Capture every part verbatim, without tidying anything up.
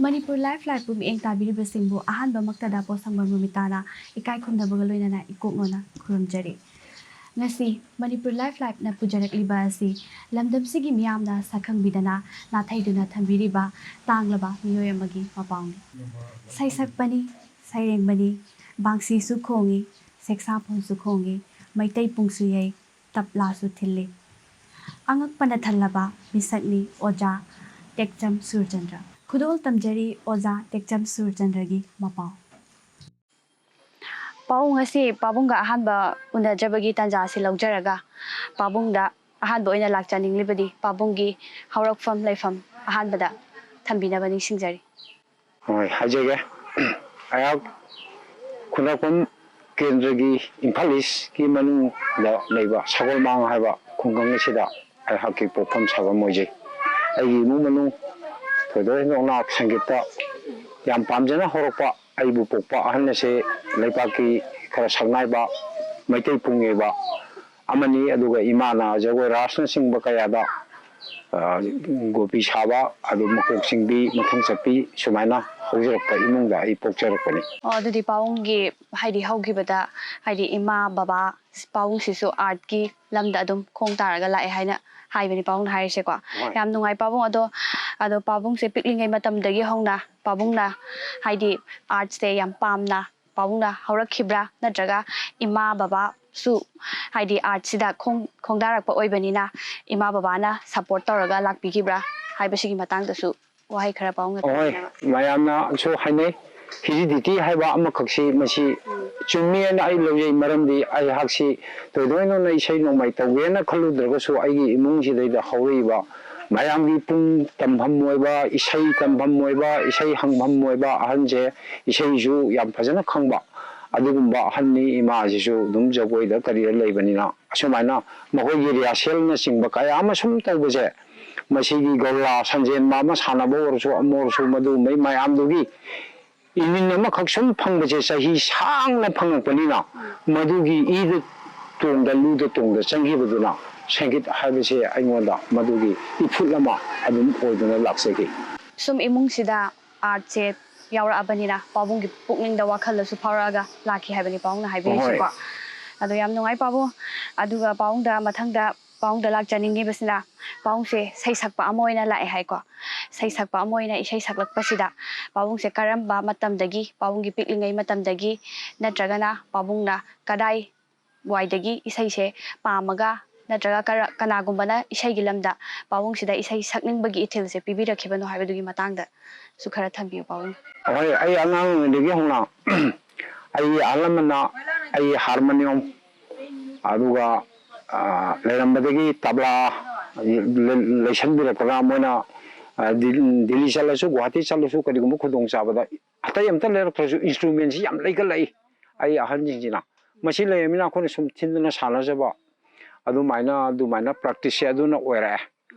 Manipur life ꯂꯥꯏꯚꯄꯨ ꯃꯤꯠꯌꯦꯡ ꯇꯥꯕꯤꯔꯤꯕꯁꯤꯡꯕꯨ ꯑꯍꯥꯟꯕꯃꯛꯇꯗ ꯄꯣꯠꯁꯪꯕꯝ ꯔꯣꯃꯤꯇꯥꯅ ꯏꯀꯥꯏ ꯈꯨꯝꯅꯕꯒ ꯂꯣꯏꯅꯅ ꯏꯀꯣꯛ ꯅꯣꯟꯅ ꯈꯨꯔꯨꯝꯖꯔꯤ꯫ ꯉꯁꯤ ꯃꯅꯤꯄꯨꯔ ꯂꯥꯏꯐ ꯂꯥꯏꯚꯅ ꯄꯨꯖꯔꯛꯂꯤꯕ ꯑꯁꯤ ꯂꯝꯗꯝꯁꯤꯒꯤ ꯃꯤꯌꯥꯝꯅ ꯁꯛꯈꯪꯕꯤꯗꯅ ꯅꯥꯊꯩꯗꯨꯅ ꯊꯝꯕꯤꯔꯤꯕ ꯇꯥꯡꯂꯕ ꯃꯤꯑꯣꯏ ꯑꯃꯒꯤ ꯃꯄꯥꯎꯅꯤ꯫ ꯁꯩꯁꯛꯄꯅꯤ, ꯁꯩꯔꯦꯡꯕꯅꯤ, ꯕꯥꯡꯁꯤꯁꯨ ꯈꯣꯡꯏ, ꯁꯦꯛꯁꯥꯐꯣꯟꯁꯨ ꯈꯣꯡꯏ, ꯃꯩꯇꯩ ꯄꯨꯡꯁꯨ ꯌꯩ, ꯇꯞꯂꯥꯁꯨ ꯊꯤꯜꯂꯤ꯫ ꯑꯉꯛꯄꯅ ꯊꯜꯂꯕ ꯃꯤꯁꯛꯅꯤ ꯑꯣꯖꯥ ꯇꯦꯛꯆꯝ ꯁꯨꯔꯆꯟꯗ꯭ꯔ꯫ ꯈꯨꯗꯣꯜ ꯇꯝꯖꯔꯤ ꯑꯣꯖꯥ ꯇꯦꯛꯆꯝ ꯁꯨꯔꯆꯟꯗ꯭ꯔꯒꯤ ꯃꯄꯥꯎ꯫ ꯄꯥꯕꯨꯡ, ꯉꯁꯤ ꯄꯥꯕꯨꯡꯒ ꯑꯍꯥꯟꯕ ꯎꯅꯖꯕꯒꯤ ꯇꯥꯟꯖꯥ ꯑꯁꯤ ꯂꯧꯖꯔꯒ ꯄꯥꯕꯨꯡꯗ ꯑꯍꯥꯟꯕ ꯑꯣꯏꯅ ꯂꯥꯛꯆꯅꯤꯡꯂꯤꯕꯗꯤ ꯄꯥꯕꯨꯡꯒꯤ ꯍꯧꯔꯛꯐꯝ ꯂꯩꯐꯝ ꯑꯍꯥꯟꯕꯗ ꯊꯝꯕꯤꯅꯕ ꯅꯤꯡꯁꯤꯡꯖꯔꯤ꯫ ꯍꯣꯏ, ꯍꯥꯏꯖꯒꯦ꯫ ꯑꯩꯍꯥꯛ ꯈꯨꯟꯗ꯭ꯔꯥꯛꯄꯝ ꯀꯦꯟꯗ꯭ꯔꯒꯤ ꯏꯝꯐꯥꯜ ꯏꯁꯀꯤ ꯃꯅꯨꯡꯗ ꯂꯩꯕ ꯁꯒꯣꯜꯃꯥꯡ ꯍꯥꯏꯕ ꯈꯨꯡꯒꯪ ꯑꯁꯤꯗ ꯑꯩꯍꯥꯛꯀꯤ ꯄꯣꯛꯐꯝ ꯁꯥꯐꯝ ꯑꯣꯏꯖꯩ꯫ ꯑꯩꯒꯤ ꯏꯃꯨꯡ ꯃꯅꯨꯡ ꯊꯣꯏꯗꯣꯛ ꯍꯦꯟꯗꯣꯛꯅ ꯁꯪꯒꯤꯠꯇ ꯌꯥꯝ ꯄꯥꯝꯖꯅ ꯍꯧꯔꯛꯄ ꯑꯩꯕꯨ ꯄꯣꯛꯄ ꯑꯍꯜ ꯑꯁꯦ ꯂꯩꯄꯥꯛꯀꯤ ꯈꯔ ꯁꯛꯅꯥꯏꯕ ꯃꯩꯇꯩ ꯄꯨꯡꯉꯩꯕ ꯑꯃꯅꯤ꯫ ꯑꯗꯨꯒ ꯏꯃꯥꯅ ꯖꯒꯣꯏ ꯔꯥꯁꯅꯆꯤꯡꯕ ꯀꯌꯥꯗ, ꯑ, ꯒꯣꯄꯤ ꯁꯥꯕ, ꯑꯗꯨ ꯃꯀꯣꯛ ꯆꯤꯡꯕꯤ, ꯃꯊꯪ ꯆꯠꯄꯤ, ꯁꯨꯃꯥꯏꯅ ꯍꯧꯖꯔꯛꯄ ꯏꯃꯨꯡꯗ ꯑꯩ ꯄꯣꯛꯆꯔꯛꯄꯅꯤ꯫ ꯑꯣ, ꯑꯗꯨꯗꯤ ꯄꯥꯕꯨꯡꯒꯤ, ꯍꯥꯏꯗꯤ, ꯍꯧꯈꯤꯕꯗ, ꯍꯥꯏꯗꯤ, ꯏꯃꯥ ꯕꯕꯥ, ꯄꯥꯕꯨꯡꯁꯤꯁꯨ ꯑꯥꯔꯠꯀꯤ ꯂꯝꯗ ꯑꯗꯨꯝ ꯈꯣꯡ ꯇꯥꯔꯒ ꯂꯥꯛꯑꯦ ꯍꯥꯏꯅ ꯍꯥꯏꯕꯅꯤ ꯄꯥꯕꯨꯡꯅ ꯍꯥꯏꯔꯤꯁꯦꯀꯣ꯫ ꯍꯣꯏ꯫ ꯌꯥꯝ ꯅꯨꯡꯉꯥꯏ ꯄꯥꯕꯨꯡ꯫ ꯑꯗꯣ, ꯑꯗꯣ ꯄꯥꯕꯨꯡꯁꯦ ꯄꯤꯛꯂꯤꯉꯩ ꯃꯇꯝꯗꯒꯤ ꯍꯧꯅ ꯄꯥꯕꯨꯡꯅ, ꯍꯥꯏꯗꯤ, ꯑꯥꯔꯠꯁꯦ ꯌꯥꯝ ꯄꯥꯝꯅ ꯄꯥꯕꯨꯡꯅ ꯍꯧꯔꯛꯈꯤꯕ꯭ꯔꯥ, ꯅꯠꯇ꯭ꯔꯒ ꯏꯃꯥ ꯕꯕꯥꯁꯨ, ꯍꯥꯏꯗꯤ, ꯑꯥꯔꯠꯁꯤꯗ ꯈꯣꯡ-, ꯈꯣꯡꯗꯥꯔꯛꯄ ꯑꯣꯏꯕꯅꯤꯅ ꯏꯃꯥ ꯕꯕꯥꯅ ꯁꯞꯄꯣꯔꯠ ꯇꯧꯔꯒ ꯂꯥꯛꯄꯤꯈꯤꯕ꯭ꯔꯥ ꯍꯥꯏꯕꯁꯤꯒꯤ ꯃꯇꯥꯡꯗꯁꯨ ꯋꯥꯍꯩ ꯈꯔ ꯄꯥꯕꯨꯡꯅ ꯑꯍꯣꯏ, ꯊꯝꯕꯤꯅꯕ꯫ ꯃꯌꯥꯝꯅꯁꯨ ꯍꯥꯏꯅꯩ, ꯍꯤꯔꯤꯗꯤꯇꯤ ꯍꯥꯏꯕ ꯑꯃꯈꯛꯁꯤ ꯃꯁꯤ ꯆꯨꯝꯃꯤ ꯍꯥꯏꯅ ꯑꯩ ꯂꯧꯖꯩ꯫ ꯃꯔꯝꯗꯤ ꯑꯩꯍꯥꯛꯁꯤ ꯊꯣꯏꯗꯣꯛ ꯍꯦꯟꯗꯣꯛꯅ ꯏꯁꯩ ꯅꯣꯡꯃꯥꯏ ꯇꯧꯒꯦꯅ ꯈꯜꯂꯨꯗ꯭ꯔꯒꯁꯨ ꯑꯩꯒꯤ ꯏꯃꯨꯡꯁꯤꯗꯩꯗ ꯍꯧꯔꯛꯏꯕ ꯃꯌꯥꯝꯒꯤ ꯄꯨꯡ ꯇꯝꯐꯝ ꯑꯣꯏꯕ, ꯏꯁꯩ ꯇꯝꯐꯝ ꯑꯣꯏꯕ, ꯏꯁꯩ ꯍꯪꯐꯝ ꯑꯣꯏꯕ ꯑꯍꯟꯁꯦ, ꯏꯁꯩꯁꯨ ꯌꯥꯝ ꯐꯖꯅ ꯈꯪꯕ ꯑꯗꯨꯒꯨꯝꯕ ꯑꯍꯟꯅꯤ꯫ ꯏꯃꯥꯁꯤꯁꯨ ꯑꯗꯨꯝ ꯖꯒꯣꯏꯗ ꯀꯔꯤꯗ ꯂꯩꯕꯅꯤꯅ, ꯑꯁꯨꯃꯥꯏꯅ ꯃꯈꯣꯏꯒꯤ ꯔꯤꯍꯥꯔꯁꯦꯜꯅꯆꯤꯡꯕ ꯀꯌꯥ ꯑꯃ ꯁꯨꯝ ꯇꯧꯕꯁꯦ, ꯃꯁꯤꯒꯤ ꯒꯧꯔꯥ ꯁꯟꯖꯦꯟꯕ ꯑꯃ ꯁꯥꯟꯅꯕ ꯑꯣꯏꯔꯁꯨ, ꯑꯃ ꯑꯣꯏꯔꯁꯨ, ꯃꯗꯨꯒꯨꯝꯕꯩ ꯃꯌꯥꯝꯗꯨꯒꯤ ꯏꯃꯤꯟ ꯑꯃꯈꯛ ꯁꯨꯝ ꯐꯪꯕꯁꯦ ꯆꯍꯤ ꯁꯥꯡꯅ ꯐꯪꯉꯛꯄꯅꯤꯅ, ꯃꯗꯨꯒꯤ ꯏꯗ ꯇꯣꯡꯗ, ꯂꯨꯗ ꯇꯣꯡꯗ ꯆꯪꯈꯤꯕꯗꯨꯅ ꯁꯪꯒꯤꯠ ꯍꯥꯏꯕꯁꯦ ꯑꯩꯉꯣꯟꯗ ꯃꯗꯨꯒꯤ ꯏꯐꯨꯠ ꯑꯃ ꯑꯗꯨꯝ ꯑꯣꯏꯗꯨꯅ ꯂꯥꯛꯆꯈꯤ꯫ ꯁꯨꯝ ꯏꯃꯨꯡꯁꯤꯗ ꯑꯥꯔꯠꯁꯦ ꯌꯥꯎꯔꯛꯑꯕꯅꯤꯅ ꯄꯥꯕꯨꯡꯒꯤ ꯄꯨꯛꯅꯤꯡꯗ ꯋꯥꯈꯜꯗꯁꯨ ꯐꯥꯎꯔꯛꯑꯒ ꯂꯥꯛꯈꯤ ꯍꯥꯏꯕꯅꯤ ꯄꯥꯕꯨꯡꯅ ꯍꯥꯏꯕꯤꯔꯤꯁꯤꯀꯣ꯫ ꯑꯗꯣ ꯌꯥꯝ ꯅꯨꯡꯉꯥꯏ ꯄꯥꯕꯨꯡ꯫ ꯑꯗꯨꯒ ꯄꯥꯕꯨꯡꯗ ꯃꯊꯪꯗ ꯄꯥꯕꯨꯡꯗ ꯂꯥꯛꯆꯅꯤꯡꯉꯤꯕꯁꯤꯅ ꯄꯥꯕꯨꯡꯁꯦ ꯁꯩꯁꯛꯄ ꯑꯃ ꯑꯣꯏꯅ ꯂꯥꯛꯑꯦ ꯍꯥꯏꯀꯣ꯫ ꯁꯩꯁꯛꯄ ꯑꯃ ꯑꯣꯏꯅ ꯏꯁꯩ ꯁꯛꯂꯛꯄꯁꯤꯗ ꯄꯥꯕꯨꯡꯁꯦ ꯀꯔꯝꯕ ꯃꯇꯝꯗꯒꯤ, ꯄꯥꯕꯨꯡꯒꯤ ꯄꯤꯛꯂꯤꯉꯩ ꯃꯇꯝꯗꯒꯤ ꯅꯠꯇ꯭ꯔꯒꯅ ꯄꯥꯕꯨꯡꯅ ꯀꯗꯥꯏ ꯋꯥꯏꯗꯒꯤ ꯏꯁꯩꯁꯦ ꯄꯥꯝꯃꯒ ꯅꯠꯇ꯭ꯔꯒ ꯀꯔ-, ꯀꯅꯥꯒꯨꯝꯕꯅ ꯏꯁꯩꯒꯤ ꯂꯝꯗ ꯄꯥꯕꯨꯡꯁꯤꯗ ꯏꯁꯩ ꯁꯛꯅꯤꯡꯕꯒꯤ ꯏꯊꯤꯜꯁꯦ ꯄꯤꯕꯤꯔꯛꯈꯤꯕꯅꯣ ꯍꯥꯏꯕꯗꯨꯒꯤ ꯃꯇꯥꯡꯗꯁꯨ ꯈꯔ ꯊꯝꯕꯤꯌꯨ ꯄꯥꯕꯨꯡ꯫ ꯍꯣꯏ, ꯑꯩ ꯑꯉꯥꯡ ꯑꯣꯏꯔꯤꯉꯩꯗꯒꯤ ꯍꯧꯅ ꯑꯩꯒꯤ ꯑꯍꯜ ꯂꯃꯟꯅ ꯑꯩꯒꯤ ꯍꯥꯔꯃꯣꯅꯤꯌꯝ, ꯑꯗꯨꯒ, ꯑ, ꯂꯩꯔꯝꯕꯗꯒꯤ ꯇꯕ꯭ꯂꯥ, ꯂꯩ-, ꯂꯩꯁꯟꯕꯤꯔꯛꯇꯅ ꯃꯣꯏꯅ, ꯑ, ꯗꯤ-, ꯗꯤꯜꯂꯤ ꯆꯠꯂꯁꯨ, ꯒꯨꯋꯥꯍꯥꯇꯤ ꯆꯠꯂꯁꯨ, ꯀꯔꯤꯒꯨꯝꯕ ꯈꯨꯗꯣꯡꯆꯥꯕꯗ ꯑꯇꯩ ꯑꯃꯇ ꯂꯩꯔꯛꯇ꯭ꯔꯁꯨ instrumentꯁꯤ ꯌꯥꯝ ꯂꯩꯈꯠꯂꯛꯏ ꯑꯩ ꯑꯍꯟꯁꯤꯡꯁꯤꯅ꯫ ꯃꯁꯤ ꯂꯩꯔꯃꯤꯅ ꯑꯩꯈꯣꯏꯅ ꯁꯨꯝ ꯊꯤꯟꯗꯅ ꯁꯥꯟꯅꯖꯕ, ꯑꯗꯨꯃꯥꯏꯅ, ꯑꯗꯨꯃꯥꯏꯅ practiceꯁꯦ ꯑꯗꯨꯅ ꯑꯣꯏꯔꯛꯑꯦ꯫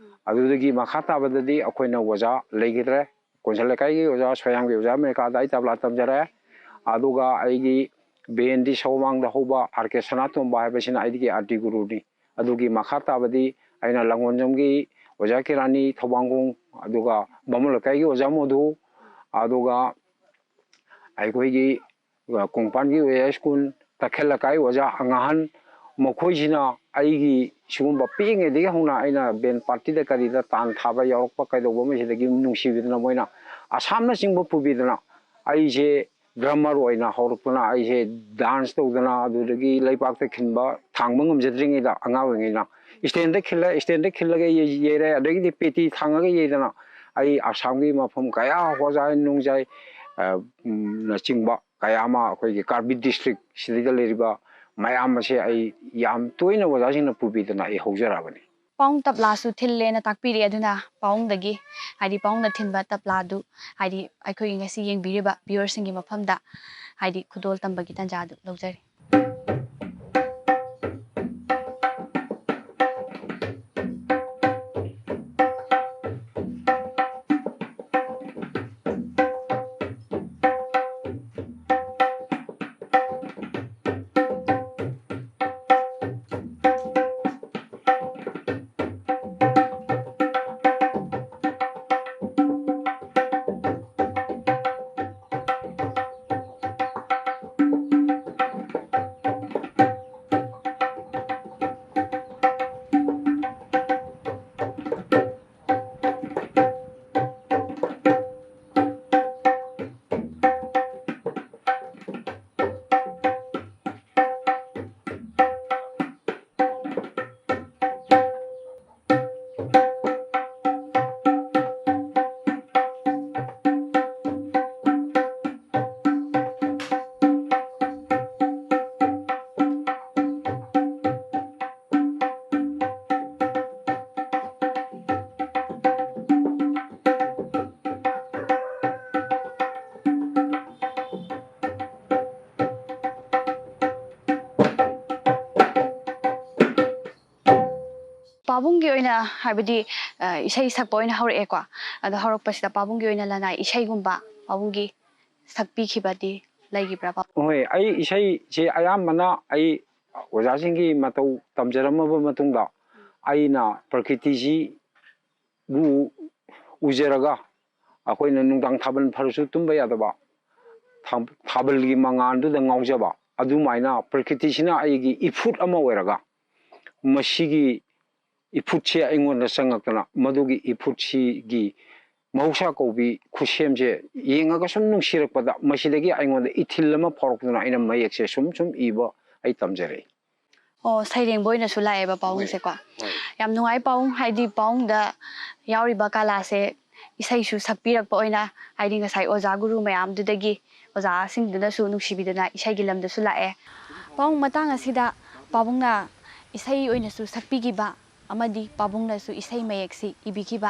ꯑꯗꯨꯗꯒꯤ ꯃꯈꯥ ꯇꯥꯕꯗꯗꯤ ꯑꯩꯈꯣꯏꯅ ꯑꯣꯖꯥ ꯂꯩꯈꯤꯗ꯭ꯔꯦ꯫ ꯀꯣꯟꯁꯜ ꯂꯩꯀꯥꯏꯒꯤ ꯑꯣꯖꯥ ꯁꯣꯌꯥꯝꯒꯤ ꯑꯣꯖꯥ ꯑꯃꯦꯔꯤꯀꯥꯗ ꯑꯩ ꯇꯕ꯭ꯂꯥ ꯇꯝꯖꯔꯛꯑꯦ꯫ ꯑꯗꯨꯒ ꯑꯩꯒꯤ ꯕꯦꯟꯗꯤ ꯁꯧꯃꯥꯡꯗ ꯍꯧꯕ ꯑꯥꯔ ꯀꯦ ꯁꯅꯥꯇꯣꯝꯕ ꯍꯥꯏꯕꯁꯤꯅ ꯑꯩꯒꯤ ꯑꯥꯔꯇꯤ ꯒꯨꯔꯨꯅꯤ꯫ ꯑꯗꯨꯒꯤ ꯃꯈꯥ ꯇꯥꯕꯗꯤ ꯑꯩꯅ ꯂꯥꯡꯒꯣꯜꯖꯝꯒꯤ ꯑꯣꯖꯥ ꯀꯤꯔꯥꯅꯤ ꯊꯧꯕꯥꯡꯒꯣꯡ, ꯑꯗꯨꯒ ꯕꯥꯃꯣꯟ ꯂꯩꯀꯥꯏꯒꯤ ꯑꯣꯖꯥ ꯃꯣꯙꯨ, ꯑꯗꯨꯒ ꯑꯩꯈꯣꯏꯒꯤ ꯀꯣꯡꯄꯥꯟꯒꯤ ꯑꯣꯖꯥ ꯁ꯭ꯀꯨꯜ, ꯇꯈꯦꯜ ꯂꯩꯀꯥꯏ ꯑꯣꯖꯥ ꯑꯉꯥꯍꯟ, ꯃꯈꯣꯏꯁꯤꯅ ꯑꯩꯒꯤ ꯁꯤꯒꯨꯝꯕ ꯄꯤꯛꯏꯉꯩꯗꯒꯤ ꯍꯧꯅ ꯑꯩꯅ ꯕꯦꯟ ꯄꯥꯔꯇꯤꯗ ꯀꯔꯤꯗ ꯇꯥꯟ ꯊꯥꯕ ꯌꯥꯎꯔꯛꯄ ꯀꯩꯗꯧꯕ ꯑꯃꯁꯤꯗꯒꯤ ꯅꯨꯡꯁꯤꯕꯤꯗꯅ ꯃꯣꯏꯅ ꯑꯁꯥꯝꯅꯆꯤꯡꯕ ꯄꯨꯕꯤꯗꯅ ꯑꯩꯁꯦ ꯗ꯭ꯔꯝꯃꯔ ꯑꯣꯏꯅ ꯍꯧꯔꯛꯇꯨꯅ ꯑꯩꯁꯦ ꯗꯥꯟꯁ ꯇꯧꯗꯅ ꯑꯗꯨꯗꯒꯤ ꯂꯩꯕꯥꯛꯇ ꯈꯤꯟꯕ ꯊꯥꯡꯕ ꯉꯝꯖꯗ꯭ꯔꯤꯉꯩꯗ ꯑꯉꯥꯡ ꯑꯣꯏꯔꯤꯉꯩꯗ ꯏꯁꯇꯦꯟꯗ ꯈꯤꯜꯂꯦ꯫ ꯏꯁꯇꯦꯟꯗ ꯈꯤꯜꯂꯒ ꯌꯩ-, ꯌꯩꯔꯦ꯫ ꯑꯗꯒꯤꯗꯤ ꯄꯦꯇꯤ ꯊꯥꯡꯉꯒ ꯌꯩꯗꯅ ꯑꯩ ꯑꯁꯥꯝꯒꯤ ꯃꯐꯝ ꯀꯌꯥ, ꯍꯣꯖꯥꯏ ꯅꯨꯡꯖꯥꯏ, ꯑ, ꯎꯝ, ꯅꯆꯤꯡꯕ ꯀꯌꯥ ꯑꯃ ꯑꯩꯈꯣꯏꯒꯤ ꯀꯥꯔꯕꯤ ꯗꯤꯁꯇ꯭ꯔꯤꯛ ꯁꯤꯗꯩꯗ ꯂꯩꯔꯤꯕ ꯃꯌꯥꯝ ꯑꯁꯦ ꯑꯩ ꯌꯥꯝ ꯇꯣꯏꯅ ꯑꯣꯖꯥꯁꯤꯡꯅ ꯄꯨꯕꯤꯗꯅ ꯑꯩ ꯍꯧꯖꯔꯛꯑꯕꯅꯤ꯫ ꯄꯥꯎꯡ ꯇꯞꯂꯥꯁꯨ ꯊꯤꯜꯂꯦꯅ ꯇꯥꯛꯄꯤꯔꯛꯑꯦ꯫ ꯑꯗꯨꯅ ꯄꯥꯎꯡꯗꯒꯤ, ꯍꯥꯏꯗꯤ ꯄꯥꯎꯡꯗ ꯊꯤꯟꯕ ꯇꯞꯂꯥꯗꯨ, ꯍꯥꯏꯗꯤ ꯑꯩꯈꯣꯏꯒꯤ ꯉꯁꯤ ꯌꯦꯡꯕꯤꯔꯤꯕ viewerꯁꯤꯡꯒꯤ ꯃꯐꯝꯗ, ꯍꯥꯏꯗꯤ ꯈꯨꯗꯣꯜ ꯇꯝꯕꯒꯤ ꯇꯥꯟꯖꯥꯗꯨ ꯂꯧꯖꯔꯤ꯫ ꯄꯥꯕꯨꯡꯒꯤ ꯑꯣꯏꯅ, ꯍꯥꯏꯕꯗꯤ, ꯑ, ꯏꯁꯩ ꯁꯛꯄ ꯑꯣꯏꯅ ꯍꯧꯔꯛꯑꯦꯀꯣ꯫ ꯑꯗꯣ ꯍꯧꯔꯛꯄꯁꯤꯗ ꯄꯥꯕꯨꯡꯒꯤ ꯑꯣꯏꯅ ꯂꯅꯥꯏ ꯏꯁꯩꯒꯨꯝꯕ ꯄꯥꯕꯨꯡꯒꯤ ꯁꯛꯄꯤꯈꯤꯕꯗꯤ ꯂꯩꯈꯤꯕ꯭ꯔꯥ, ꯄꯥꯕꯨꯡ? ꯍꯣꯏ, ꯑꯩ ꯏꯁꯩꯁꯦ ꯑꯌꯥꯝꯕꯅ ꯑꯩ ꯑꯣꯖꯥꯁꯤꯡꯒꯤ ꯃꯇꯧ ꯇꯝꯖꯔꯝꯃꯕ ꯃꯇꯨꯡꯗ ꯑꯩꯅ ꯄ꯭ꯔꯀ꯭ꯔꯤꯇꯤꯁꯤꯕꯨ ꯎꯖꯔꯒ, ꯑꯩꯈꯣꯏꯅ ꯅꯨꯡꯗꯥꯡ ꯊꯥꯕꯜ ꯐꯔꯁꯨ ꯇꯨꯝꯕ ꯌꯥꯗꯕ, ꯊꯥ-, ꯊꯥꯕꯜꯒꯤ ꯃꯉꯥꯜꯗꯨꯗ ꯉꯥꯎꯖꯕ, ꯑꯗꯨꯃꯥꯏꯅ ꯄ꯭ꯔꯀ꯭ꯔꯤꯇꯤꯁꯤꯅ ꯑꯩꯒꯤ ꯏꯐꯨꯠ ꯑꯃ ꯑꯣꯏꯔꯒ, ꯃꯁꯤꯒꯤ ꯏꯐꯨꯠꯁꯦ ꯑꯩꯉꯣꯟꯗ ꯆꯪꯉꯛꯇꯅ, ꯃꯗꯨꯒꯤ ꯏꯐꯨꯠꯁꯤꯒꯤ ꯃꯍꯧꯁꯥ ꯀꯧꯕꯤ ꯈꯨꯠꯁꯦꯝꯁꯦ ꯌꯦꯡꯉꯒ ꯁꯨꯝ ꯅꯨꯡꯁꯤꯔꯛꯄꯗ, ꯃꯁꯤꯗꯒꯤ ꯑꯩꯉꯣꯟꯗ ꯏꯊꯤꯜ ꯑꯃ ꯐꯥꯎꯔꯛꯇꯨꯅ ꯑꯩꯅ ꯃꯌꯦꯛꯁꯦ ꯁꯨꯝ ꯁꯨꯝ ꯏꯕ ꯑꯩ ꯇꯝꯖꯔꯛꯏ꯫ ꯑꯣ, ꯁꯩꯔꯦꯡꯕ ꯑꯣꯏꯅꯁꯨ ꯂꯥꯛꯑꯦꯕ ꯄꯥꯕꯨꯡꯁꯦꯀꯣ꯫ ꯍꯣꯏ꯫ ꯌꯥꯝ ꯅꯨꯡꯉꯥꯏ ꯄꯥꯕꯨꯡ, ꯍꯥꯏꯗꯤ ꯄꯥꯕꯨꯡꯗ ꯌꯥꯎꯔꯤꯕ ꯀꯂꯥꯁꯦ ꯏꯁꯩꯁꯨ ꯁꯛꯄꯤꯔꯛꯄ ꯑꯣꯏꯅ, ꯍꯥꯏꯗꯤ ꯉꯁꯥꯏ ꯑꯣꯖꯥ ꯒꯨꯔꯨ ꯃꯌꯥꯝꯗꯨꯗꯒꯤ, ꯑꯣꯖꯥꯁꯤꯡꯗꯨꯅꯁꯨ ꯅꯨꯡꯁꯤꯕꯤꯗꯨꯅ ꯏꯁꯩꯒꯤ ꯂꯝꯗꯁꯨ ꯂꯥꯛꯑꯦ꯫ ꯄꯥꯕꯨꯡ, ꯃꯇꯥꯡ ꯑꯁꯤꯗ ꯄꯥꯕꯨꯡꯅ ꯏꯁꯩ ꯑꯣꯏꯅꯁꯨ ꯁꯛꯄꯤꯈꯤꯕ ꯑꯃꯗꯤ ꯄꯥꯕꯨꯡꯅꯁꯨ ꯏꯁꯩ ꯃꯌꯦꯛꯁꯤ ꯏꯕꯤꯈꯤꯕ,